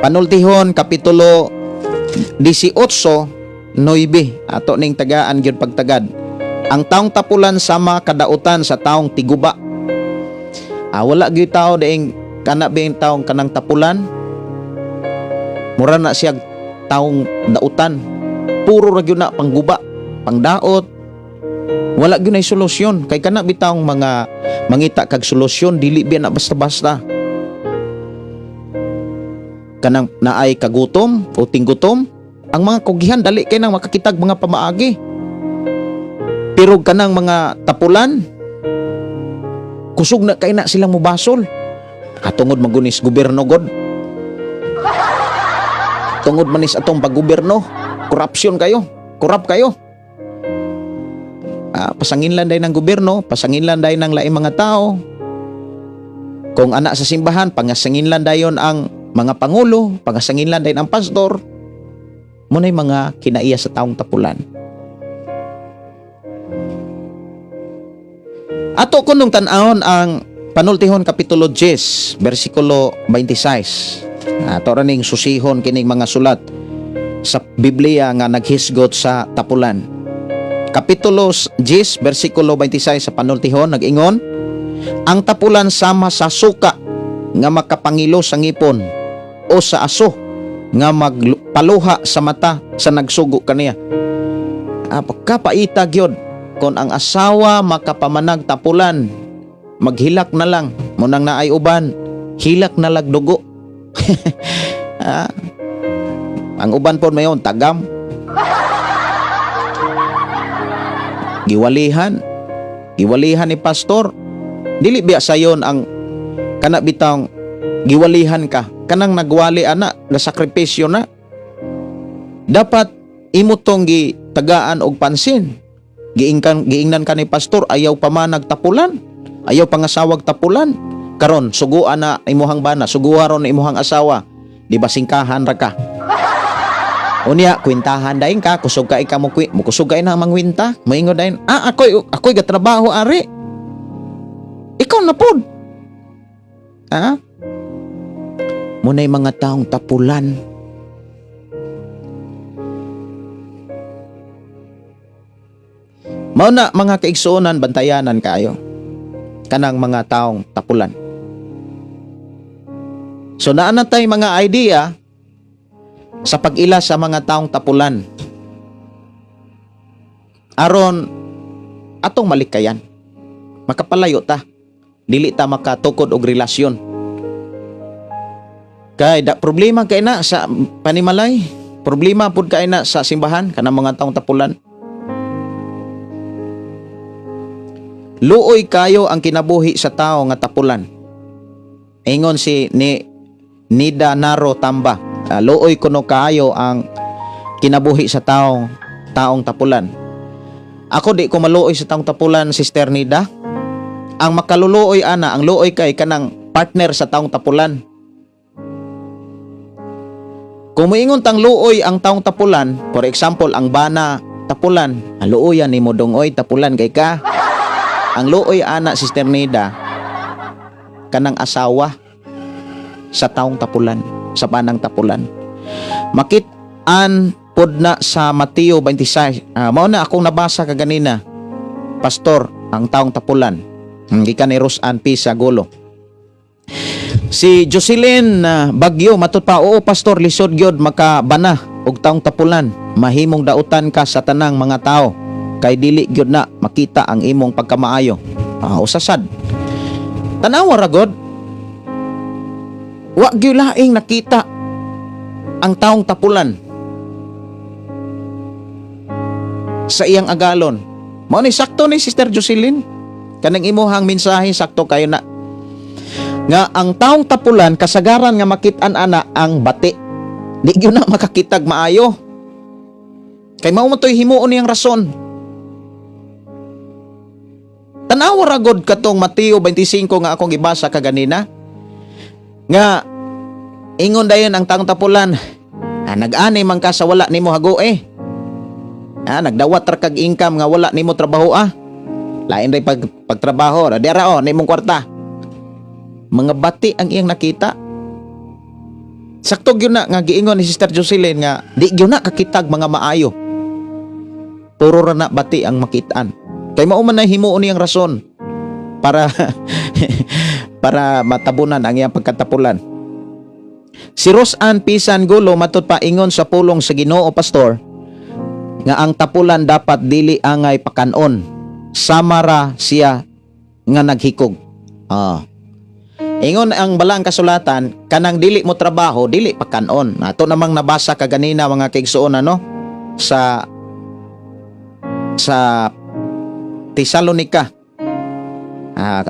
Panultihon kapitulo 18:9, ato ning tagaan gyud pagtagad. Ang taong tapulan sama kadautan sa taong tiguba. Ah, wala gyud tao daing kana bing taong kanang tapulan. Mura na siya taong dautan. Puro ra gyud na pangguba, pangdaot. Wala gyud nay solusyon kay kana bitawng mga mangita kag solusyon, dili biya na basta-basta. Kanang naay kagutom o tinggutom, ang mga kugihan dali kay nang makakitag mga pamaagi. Pero kanang mga tapulan, kusog na kay na silang mubasol. Katungod magunis gobyerno god. Tungod manis atong paggobyerno, korupsyon kayo, korap kayo. Ah, pasanginlan day ng gobyerno, pasanginlan day ng laing mga tao. Kung anak sa simbahan, pangasanginlan dayon ang mga pangulo, pangasanginlan dayon ang pastor. Muna'y mga kinaiya sa taong tapulan. Ato kunong tan-awon ang Panultihon Kapitulo 10, versikulo 26. Ato ra ning susihon kining mga sulat sa Biblia nga naghisgot sa tapulan. Kapitulo 10 bersikulo 26 sa panultihon nag-ingon, ang tapulan sama sa suka nga makapangilo sa ngipon o sa aso nga magpaluha sa mata sa nagsugo kaniya. Ah, pagkapaita gyud kon ang asawa makapamanag tapulan, maghilak na lang munang naay uban, hilak na lag dugo. Ah, ang uban po mayon tagam. Giwalihan. Giwalihan ni pastor. Dili biya sayon ang kana bitang giwalihan ka. Kanang nagwali ana, nasakripisyo na. Dapat imo tong gitagaan og pansin. Giingkan giingnan ka ni pastor, ayaw pa man nagtapulan. Ayaw pangasawag tapulan. Karon suguan na imuhang bana, suguha ron imuhang asawa. Di ba singkahan ra ka? Unya, kwintahan dayon ka, kusog ka ika mo kusog ka na mangwinta. Moingon dayon, ah, ako'y gatrabaho ari. Ikaw na pod. Ha? Muna'y mga taong tapulan. Mao na mga kaigsuonan, bantayanan kayo kanang mga taong tapulan. So naa na tay mga idea sa pag-ila sa mga taong tapulan. Aron atong malikayan. Makapalayo ta. Dili ta makatukod og relasyon. Kay da problema kay na sa panimalay, problema pud kay na sa simbahan kanang mga taong tapulan. Luoy kayo ang kinabuhi sa tao nga tapulan. Ingon si ni Nida Naro Tamba. Luoy kuno kaayo ang kinabuhi sa taong tapulan. Ako di ko maluoy sa taong tapulan, Sister Nida. Ang makaluluoy ana, ang luoy kay kanang partner sa taong tapulan. Kung moingon tang luoy ang taong tapulan, for example, ang bana tapulan, ang luoyan nimo dongoy tapulan kay ka. Ang luoy ana, Sister Nida, kanang asawa sa taong tapulan, sa banang tapulan. Makit-an pod na sa Mateo 26. Mao na akong nabasa kaganina, Pastor, ang taong tapulan. Gikan ni Rosan P. Sagulo. Si Jocelyn Bagyo matud pa, oo pastor, lisod gyud makabana og taong tapulan. Mahimong dautan ka sa tanang mga tao kay dili gyud na makita ang imong pagkamaayo. Usasad. Tanawa ra god. Wa gyud laing nakita ang taong tapulan sa iyang agalon. Mao ni sakto ni Sister Jocelyn. Kanang imuhang mensahe sakto kayo na. Nga ang taong tapulan kasagaran nga makit-an ana ang bati. Di gyud na makakitag maayo. Kay mao man to'y himuon niyang rason. Tanawa ra god katong Mateo 25 nga akong gibasa kaganina. Nga ingon dayon ang taong tapulan, nag-ani man ka sa wala nimo hagoe. Nagdawat ra kag income nga wala nimo trabaho ah. Lain ray pagtrabaho, ra dira oh nimong kwarta. Mga bati ang iyang nakita. Sakto gyud na nga giingon ni Sister Jocelyn nga di gyud na kakitag mga maayo. Puro ra na bati ang makitaan. Kay mao man na himuon niyang rason para para matabunan ang iyang pagkatapulan. Si Rosan Pisan Gulo matud pa ingon sa pulong sa Ginoo, pastor, nga ang tapulan dapat dili angay pakanon. Sama ra siya nga naghikog. Ingon ang balang kasulatan, kanang dili mo trabaho, dili pakanon. Ato namang nabasa kaganina mga kaigsuon ano sa Tesalonica.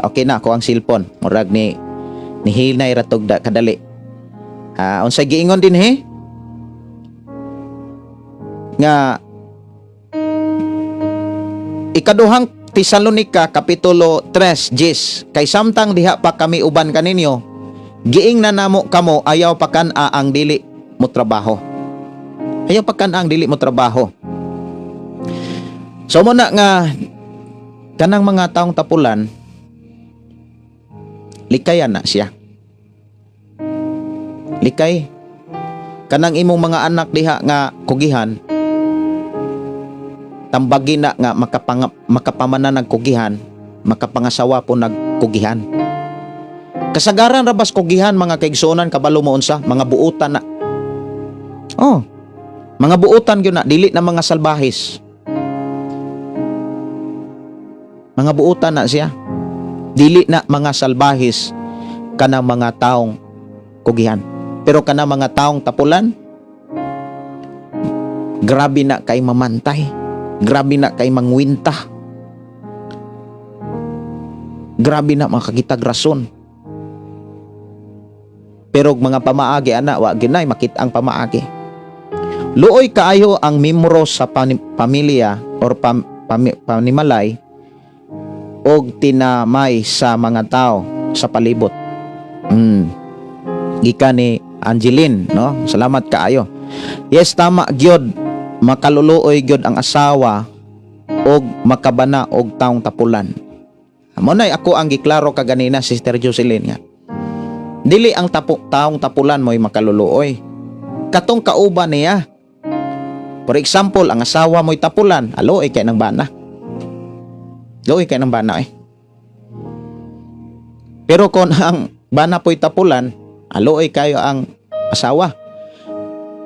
Okay na ako ang cellphone. Murag ni nihinay ra tog da kadali. Unsay giingon din he? Nga ikaduhang Tesalonica kapitulo 3 10, kay samtang diha pa kami uban kaninyo, giing na namo kamo ayaw pakan-a ang dili mo trabaho. Ayaw pakan-a ang dili mo trabaho. So mo na nga kanang mga taong tapulan, likayan na siya. Likay. Kanang imong mga anak diha nga kugihan, Tambagi na nga makapamana nagkugihan, makapangasawa po nagkugihan. Kasagaran rabas kugihan, mga kaigsuonan, kabalo mo unsa, mga buutan na. Oh. Mga buutan gyud na, dili na mga salbahis. Mga buutan na siya. Dili na mga salbahis kana mga taong kugihan. Pero kana mga taong tapulan, grabe na kay mamantay. Grabe na kay mangwinta. Grabe na makakitag rason. Pero mga pamaagi ana, wa ginay makita ang pamaagi. Luoy kaayo ang membro sa pamilya or panimalay og tinamay sa mga tao sa palibot. Gikan ni Angeline, no? Salamat kaayo. Yes, tama gyud. Makaluluoy gyud ang asawa og makabana og taong tapulan. Mo nay ako ang giklaro kaganina, Sister Jocelyn, nga. Dili ang taong tapulan mo'y makaluluoy. Katong kauban niya. For example, ang asawa mo'y tapulan, aloy kay ng bana. Luoy kay ng bana eh. Pero kung ang bana po'y tapulan, aloy kayo ang asawa.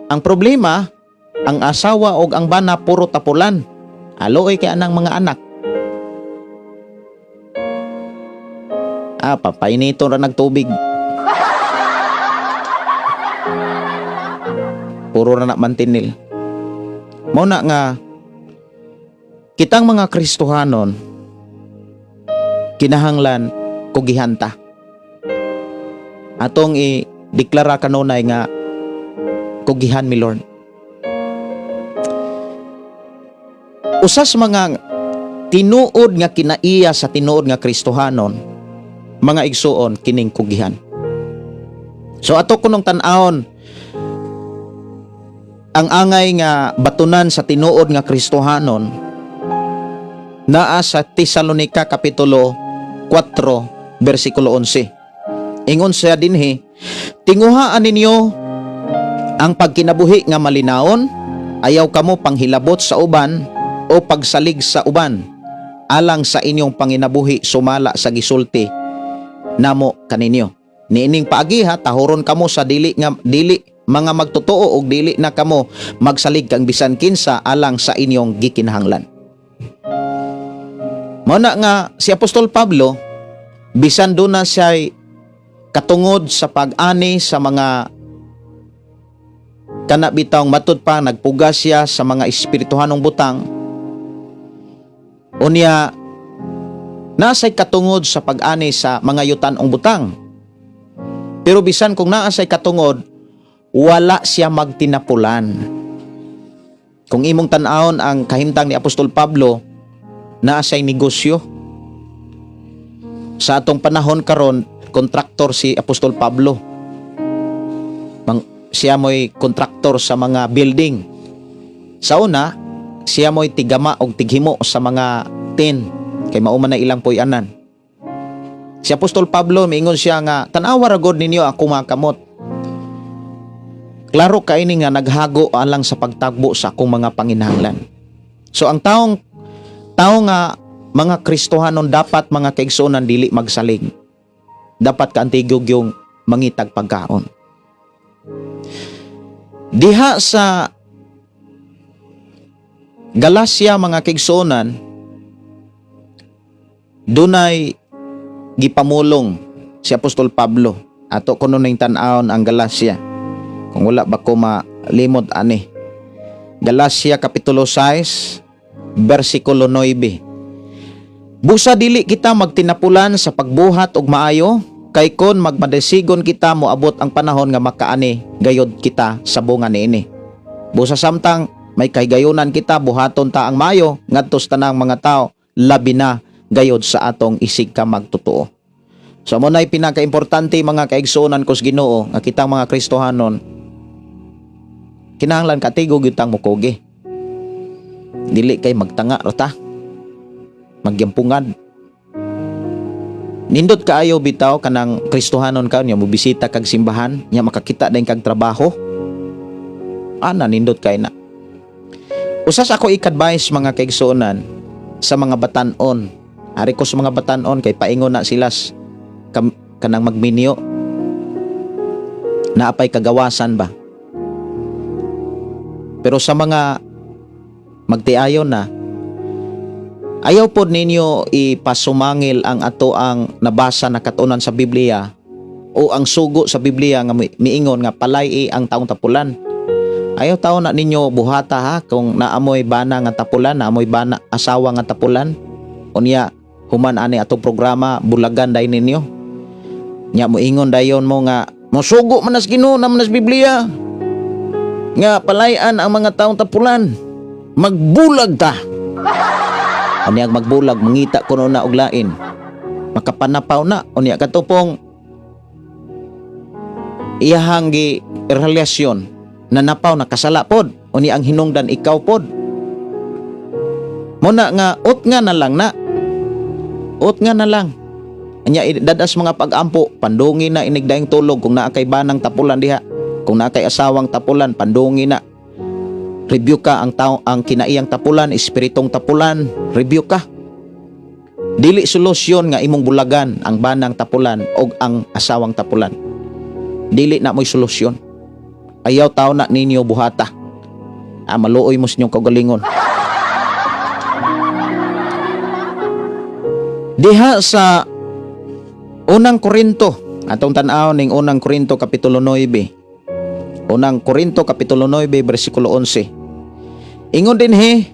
Ang problema, ang asawa og ang bana puro tapulan. Aloy kay anang mga anak. Ah, papainito ra nagtubig. Puro na na mantinil. Mao na nga kitang mga Kristohanon kinahanglan kugihan ta. Atong i-deklara kanunay nga kugihan mi, Lord. Usas mga tinuod nga kinaiya sa tinuod nga Kristohanon, mga igsuon, kining kugihan. So ato kunong tan-awon ang angay nga batunan sa tinuod nga Kristohanon naa sa Tesalonica kapitulo 4 bersikulo 11. Ingon siya dinhi, "Tinguhaan ninyo ang pagkinabuhi nga malinaon, ayaw kamo panghilabot sa uban o pagsalig sa uban, alang sa inyong panginabuhi sumala sa gisulti namo kaninyo. Niining paagiha tahuron kamo sa dili nga dili mga magtotoo og dili na kamo magsalig kang bisan kinsa alang sa inyong gikinahanglan." Mao na nga si Apostol Pablo, bisan duna siya katungod sa pag-ani sa mga kana bitawng matud pa nagpugas siya sa mga espirituhanong butang, unya nasay katungod sa pag-ani sa mga yutanong butang, pero bisan kung naa say katungod, wala siya magtinapulan. Kung imong tan-awon ang kahimtang ni Apostol Pablo, naa siya'y negosyo. Sa atong panahon karon, kontraktor si Apostol Pablo. Siya mo'y kontraktor sa mga building. Sa una, siya mo'y tigama og tighimo sa mga tin kay mao man na ilang puy-anan. Si Apostol Pablo, miingon siya nga, "Tan-awa ra gud ninyo ako mga kamot. Klaro kay ni nga naghago alang sa pagtagbo sa akong mga panginahanglan." So ang taong tao nga mga Kristohanon dapat, mga kaigsuonan, dili magsalig. Dapat kaantigog yung mangitag pagkaon. Diha sa Galacia, mga kaigsuonan, dunay gipamulong si Apostol Pablo. Ato kuno ning tan-awon ang Galacia. Kung wala ba ko malimot ani. Galacia kapitulo 6 bersikulo 9. "Busa dili kita magtinapulan sa pagbuhat og maayo, kay kon magmadesigon kita, moabot ang panahon nga makaani gayod kita sa bunga niini. Busa samtang may kahigayunan kita, buhaton ta ang maayo ngadto sa tanang mga tao, labi na gayod sa atong isig ka magtotoo." So mo na'y pinakaimportante, mga kaigsuonan ko sa Ginoo, nga kitang mga Kristohanon kinahanglan katigog gyud tang mukugi. Dili kay magtanga ra ta. Magyampungan. Nindot kaayo bitaw kanang Kristohanon ka nya mobisita kag simbahan nya makakita din kag trabaho. Ana, nindot kay na. Usas ako i-advise, mga kaigsuonan, sa mga batanon. Ari ko sa mga batanon kay paingon na sila kanang magminyo. Naapay kagawasan ba? Pero sa mga magtiayon na, ayaw pod ninyo ipasumangil ang ato ang nabasa na katunan sa Biblia o ang sugo sa Biblia nga miingon nga palay ang taong tapulan. Ayaw tao na ninyo buhata ha, kung naamoy bana nga tapulan, naamoy bana, asawa nga tapulan. Unya human ani atong programa, bulagan day ninyo. Nya moingon dayon mo nga mosugo man nas Ginoo na man nas Biblia nga palayan ang mga taong tapulan. Magbulag ta. Unya ang magbulag mangita kuno na og lain. Makapanapaw na unya katupong iyahang gi relasyon na napaw na kasala pod, unya ang hinungdan ikaw pod. Muna nga ut nga na lang na. Ut nga na lang. Anya dadas mga pag-ampo, pandungi na inigdaing tulog kung naa kay banang tapulan diha. Kung naa kay asawang tapulan, pandungi na. Review ka ang tao ang kinaiyang tapulan, espiritong tapulan, review ka. Dili solusyon nga imong bulagan ang banang tapulan o ang asawang tapulan. Dili na mo'y solusyon. Ayaw tao na ninyo buhata. Ah, maluoy mo sa inyong kaugalingon. Diha sa Unang Korinto, atong tan-aw ning Unang Korinto kapitulo 9. Unang Korinto kapitulo 9 bersikulo 11. Ingon dinhi,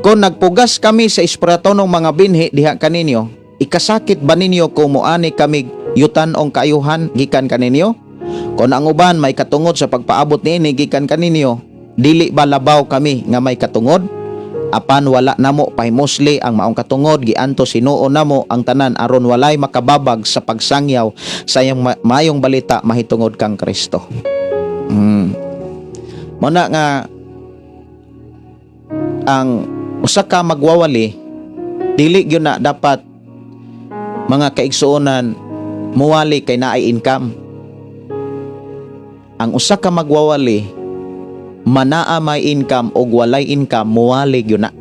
"Kung nagpugas kami sa espiritunong mga binhi diha kaninyo, ikasakit ba ninyo kung moani kami yutan-ong kaayuhan gikan kaninyo? Kung ang uban may katungod sa pagpaabot niini gikan kaninyo, dili ba labaw kami nga may katungod? Apan wala namo pahimusli ang maong katungod, giantos hinuon namo ang tanan aron walay makababag sa pagsangyaw sa iyang mayong balita mahitungod kang Kristo." Mao na nga ang usa ka magwawali, dili gyud na dapat, mga kaigsuonan, muwali kay naay income. Ang usa ka magwawali, manaa may income og walay income, muwali gyud na.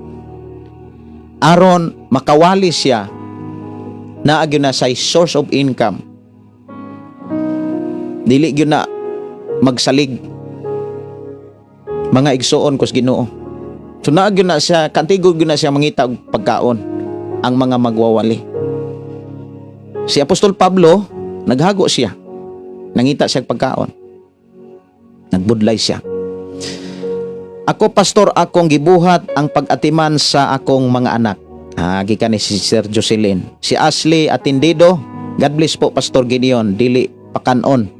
Aron makawali siya, naa gyud na say source of income. Dili gyud na magsalig, mga igsuon kus Ginoo. So naa gyud na siya, kantigo gyud na siya mangita og pagkaon ang mga magwawali. Si Apostol Pablo, naghago siya. Nangita siya og pagkaon. Nagbudlay siya. "Ako, pastor, akong gibuhat ang pag-atiman sa akong mga anak." Ah, gikan ni si Sir Jocelyn. Si Ashley Atendido, "God bless po, Pastor Gideon, dili pakanon."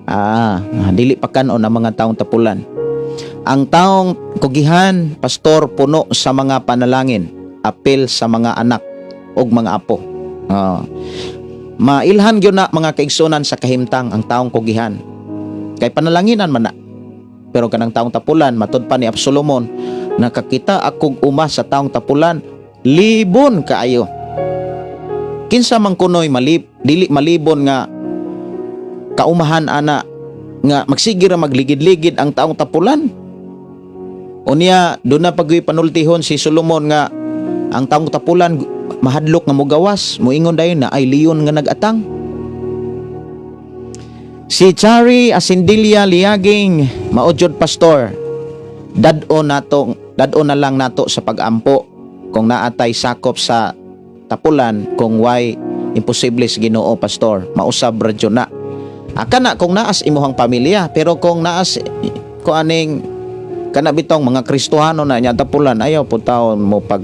Ah, dili pakanon ang mga taong tapulan. "Ang taong kugihan, pastor, puno sa mga panalangin, apil sa mga anak ug mga apo." Ah. Mailhan gyud na, mga kaigsunan, sa kahimtang ang taong kugihan. Kay panalanginan man na. Pero kanang taong tapulan, matud pa ni Solomon, "Nakakita akong uma sa taong tapulan, libon kaayo." Kinsa man kunoy dili malibon nga kaumahan ana nga magsige ra magligid-ligid ang taong tapulan? Unya doon na pag panultihon si Solomon nga ang taong tapulan mahadlok nga mugawas, muingon dayon na ay leon nga nagatang. Si Chari Asindilia Liaging, "Mao jud, pastor. Dad-o nato, dad-o na lang nato sa pagampo kung naatay sakop sa tapulan, kung why imposible sa Ginoo, pastor, mausab ra jud na." Aka na kung naas imuhang pamilya, pero kung naas ko aning kana bitong mga Kristohano na nya tapulan, ayaw po taon mo pag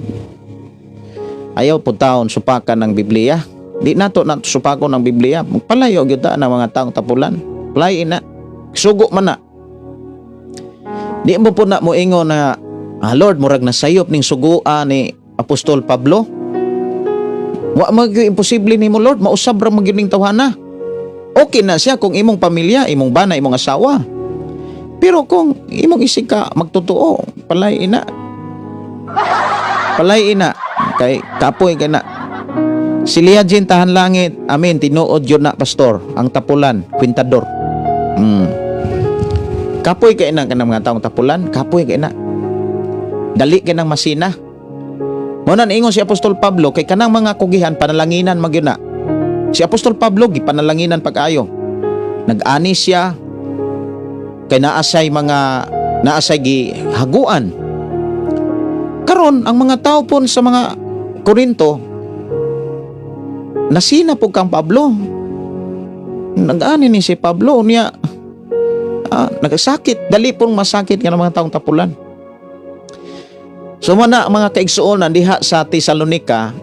ayaw po taon supakan ng Biblia. Di nato na supakon ng Biblia. Magpalayo gyud ta ng mga taong tapulan. Palay na. Sugo man na. Di mo po na moingon na, "Ah, Lord, murag nasayop ning sugoa ni Apostol Pablo. Wa man gyud imposible nimo, Lord, mausab ra man gyud ning tawhana." Okay na siya kung imong pamilya, imong bana, imong asawa. Pero kung imong isig ka magtotoo, palay ina. Palay ina kay kapoy kay na. Si Lia Jean Tahan Langit, "Amen, tinuod yun na, pastor, ang tapulan, kwintador." Kapoy kay na kanang mga taong tapulan, kapoy kay na. Dali kay nang masina. Mao na niingon si Apostol Pablo kay kanang mga kugihan panalanginan magyud na. Si Apostol Pablo gipanalanginan pag-ayo. Nag-ani siya kay naa say mga naa say gihaguan. Karon ang mga tao pon sa mga Korinto nasina po kang Pablo. Nag-ani ni si Pablo niya, nagsakit, dali pong masakit nga ng mga taong tapulan. So na mga kaigsuonan diha sa Tesalonica,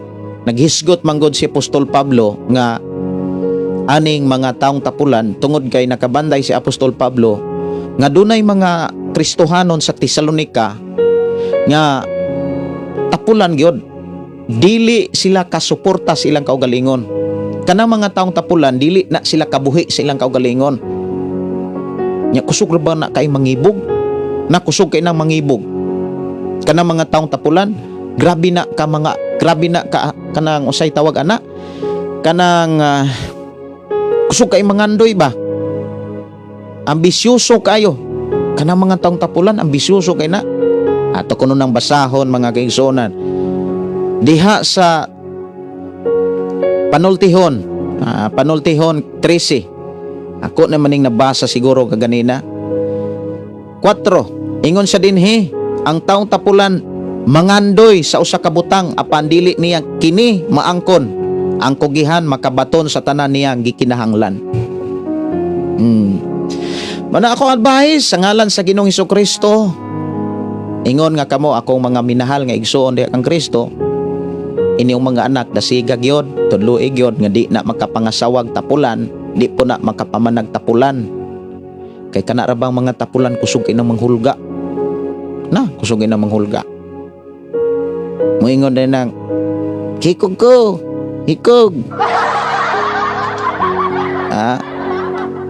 naghisgot manggod si Apostol Pablo nga aning mga taong tapulan tungod kay nakabanday si Apostol Pablo nga dunay mga Kristohanon sa Tesalonica nga tapulan gyud, dili sila kasuporta sa ilang kaugalingon. Kanang mga taong tapulan, dili na sila kabuhi sa ilang kaugalingon. Nya kusog ra ba na kay mangibog? Na kusog kay nang mangibog. Kanang mga taong tapulan, grabe na ka mga grabe na ka kanang usay tawag ana, kanang kusog kay mangandoy ba, ambisyoso kayo. Kanang mga taong tapulan, ambisyoso kay na. Ato kuno nang basahon, mga kaigsuonan, diha sa Panultihon 13. Ako na maning nabasa siguro kaganina 4. Ingon sa dinhi, ang taong tapulan mangandoy sa usa ka butang apan dili niya kini maangkon. Ang kugihan makabaton sa tanan niyang gikinahanglan. Mana ako advice sa ngalan sa Ginoong Kristo. Ingon nga kamo akong mga minahal nga igsuon diha kang Kristo, inyong mga anak dasiga gyud, tudloi gyud nga di na makapangasawag tapulan, di po na makapamanag tapulan. Kay kana ra bang mga tapulan kusog kay nang manghulga. Na, kusog kay nang manghulga. Moingon din nang hikog ko, hikog.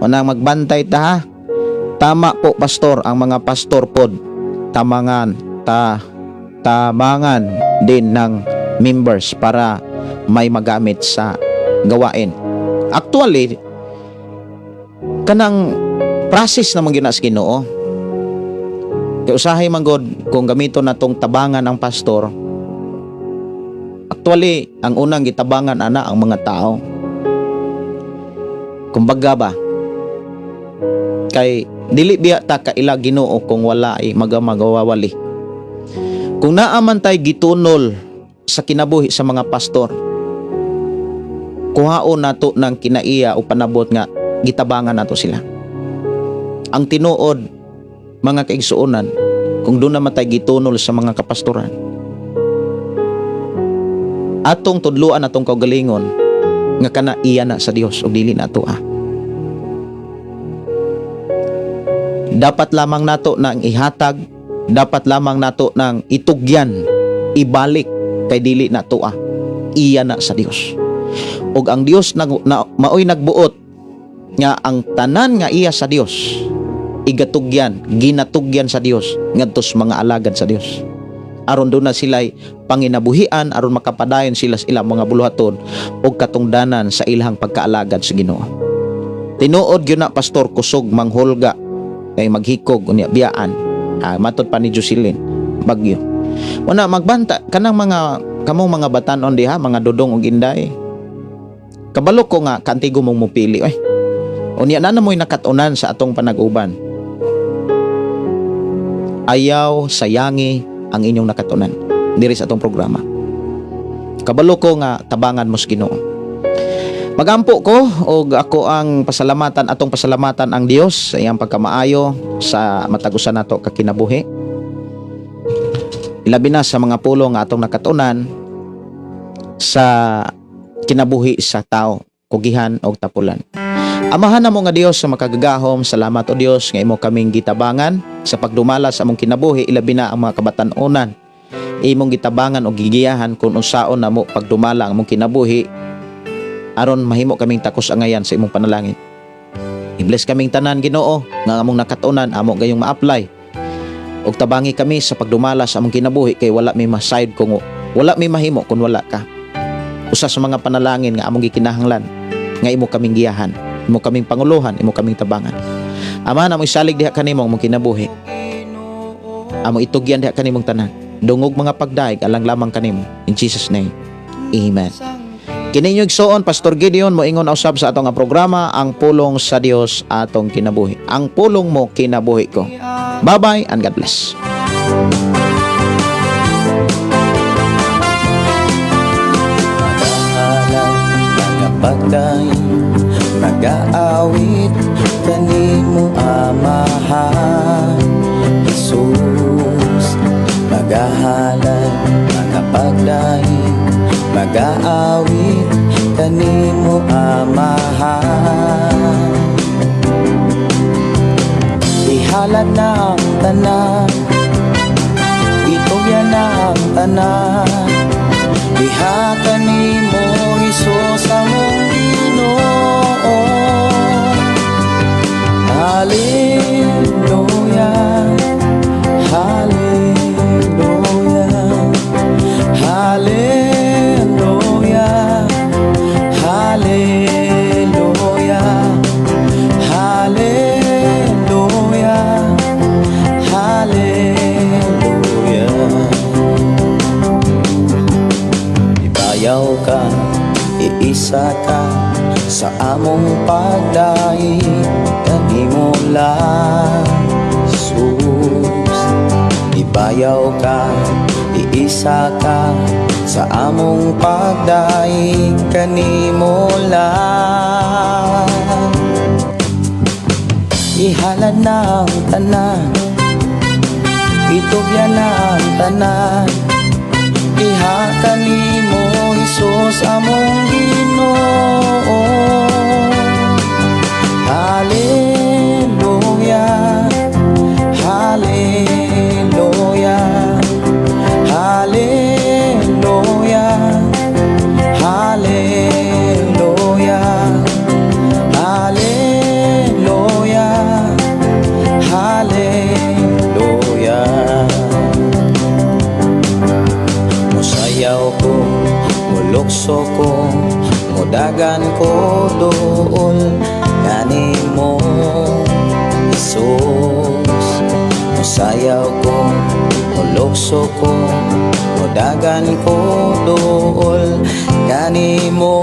Unang magbantay ta ha. Tama po, pastor, ang mga pastor pod tamangan ta tamangan din ng members para may magamit sa gawain. Actually, kanang process naman gyud na sa Ginoo. Kay usahay man god kung gamiton natong tabangan ang pastor. Actually, ang unang gitabangan ana ang mga tao. Kumbaga ba, kay dili biya ta kaila Ginoo kung wala ay magamagawawali. Kung naa man tay gitunol sa kinabuhi sa mga pastor, kuhaon nato ng kinaiya o panabot nga gitabangan nato sila. Ang tinuod, mga kaigsuonan, kung doon naman tay gitunol sa mga kapastoran, atong tudluan atong kaugalingon nga kana iya na sa Dios ug dili nato ah. Dapat lamang nato nang ihatag, dapat lamang nato nang itugyan, ibalik kay dili nato ah. Iya na sa Dios. Ug ang Dios nag, na, maoy nagbuot nga ang tanan nga iya sa Dios igatugyan, ginatugyan sa Dios ngadto sa mga alagad sa Dios. Aron doon na sila'y panginabuhian, aron makapadayon sila sa ilang mga buluhaton ug katungdanan sa ilang pagkaalagad sa Ginoo. Tinuod gyud na, pastor, kusog manghulga kay maghikog unya biyaan. Matod pa ni Jocelyn Bagyo. Una magbanta kanang mga kamong mga batanon diha, mga dudong ug inday. Kabalo ko nga kantigo mong mupili oy. Unya na mo'y nakatunan sa atong panag-uban. Ayaw sayangi ang inyong nakatunan diri sa atong programa. Kabalo ko nga tabangan mo sa Ginoo. Magampo ko og ako ang pasalamatan, atong pasalamatan ang Dios sa iyang pagkamaayo sa matag usa nato ka kinabuhi. Ilabi na sa mga pulong nga atong nakatunan sa kinabuhi sa tao, kugihan og tapulan. Amahan namo nga Dios sa makagagahom, salamat o Dios nga imo kaming gitabangan sa pagdumala sa among kinabuhi, ilabi na ang mga kabatan-onan. Imong gitabangan og gigiyahan kung unsaon namo pagdumala ang among kinabuhi aron mahimo kaming takos angayan sa imong panalangin. I-bless kaming tanan, Ginoo, nga among nakatunan amo gayong ma-apply. Ug tabangi kami sa pagdumala sa among kinabuhi kay wala mi masayod kung wala mi mahimo kung wala ka. Usa sa mga panalangin nga among gikinahanglan nga imo kaming giyahan, imo kaming panguluhan, imo kaming tabangan. Ama, namo isalig diha kanimo ang among kinabuhi. Amo itugyan diha kanimong tanan. Dungog mga pagdaig alang lamang kanimo. In Jesus' name. Amen. Kini inyong igsoon, Pastor Gideon, moingon usab sa atong nga programa, Ang Pulong sa Dios Atong Kinabuhi. Ang pulong mo, kinabuhi ko. Bye-bye and God bless. Magahalay, magapagdaig, magaawit kanimo, Amahan Jesus. Magahalay, magapagdaig, magaawit kanimo, Amahan. Ihalad na ang tanan, itugyan na ang tanan. Diha kanimo, Hesus, among Ginoo. Hallelujah, Hallelujah, Hallelujah, Hallelujah, Hallelujah, Hallelujah. Ibayaw ka, iisa ka sa among pagdaig kanimo lang, Jesus. Ibayaw ka, iisa ka sa among pagdaig kanimo lang. Ihalad na ang tanan, itugyan na ang tanan. Diha kanimo, Hesus, among Ginoo. Hallelujah, Hallelujah, Hallelujah, Hallelujah, Hallelujah, Hallelujah. Musayaw ko, mulukso ko, mudagan ko duol kanimo, Jesus. Musayaw ko, mulukso ko, mudagan ko duol kanimo.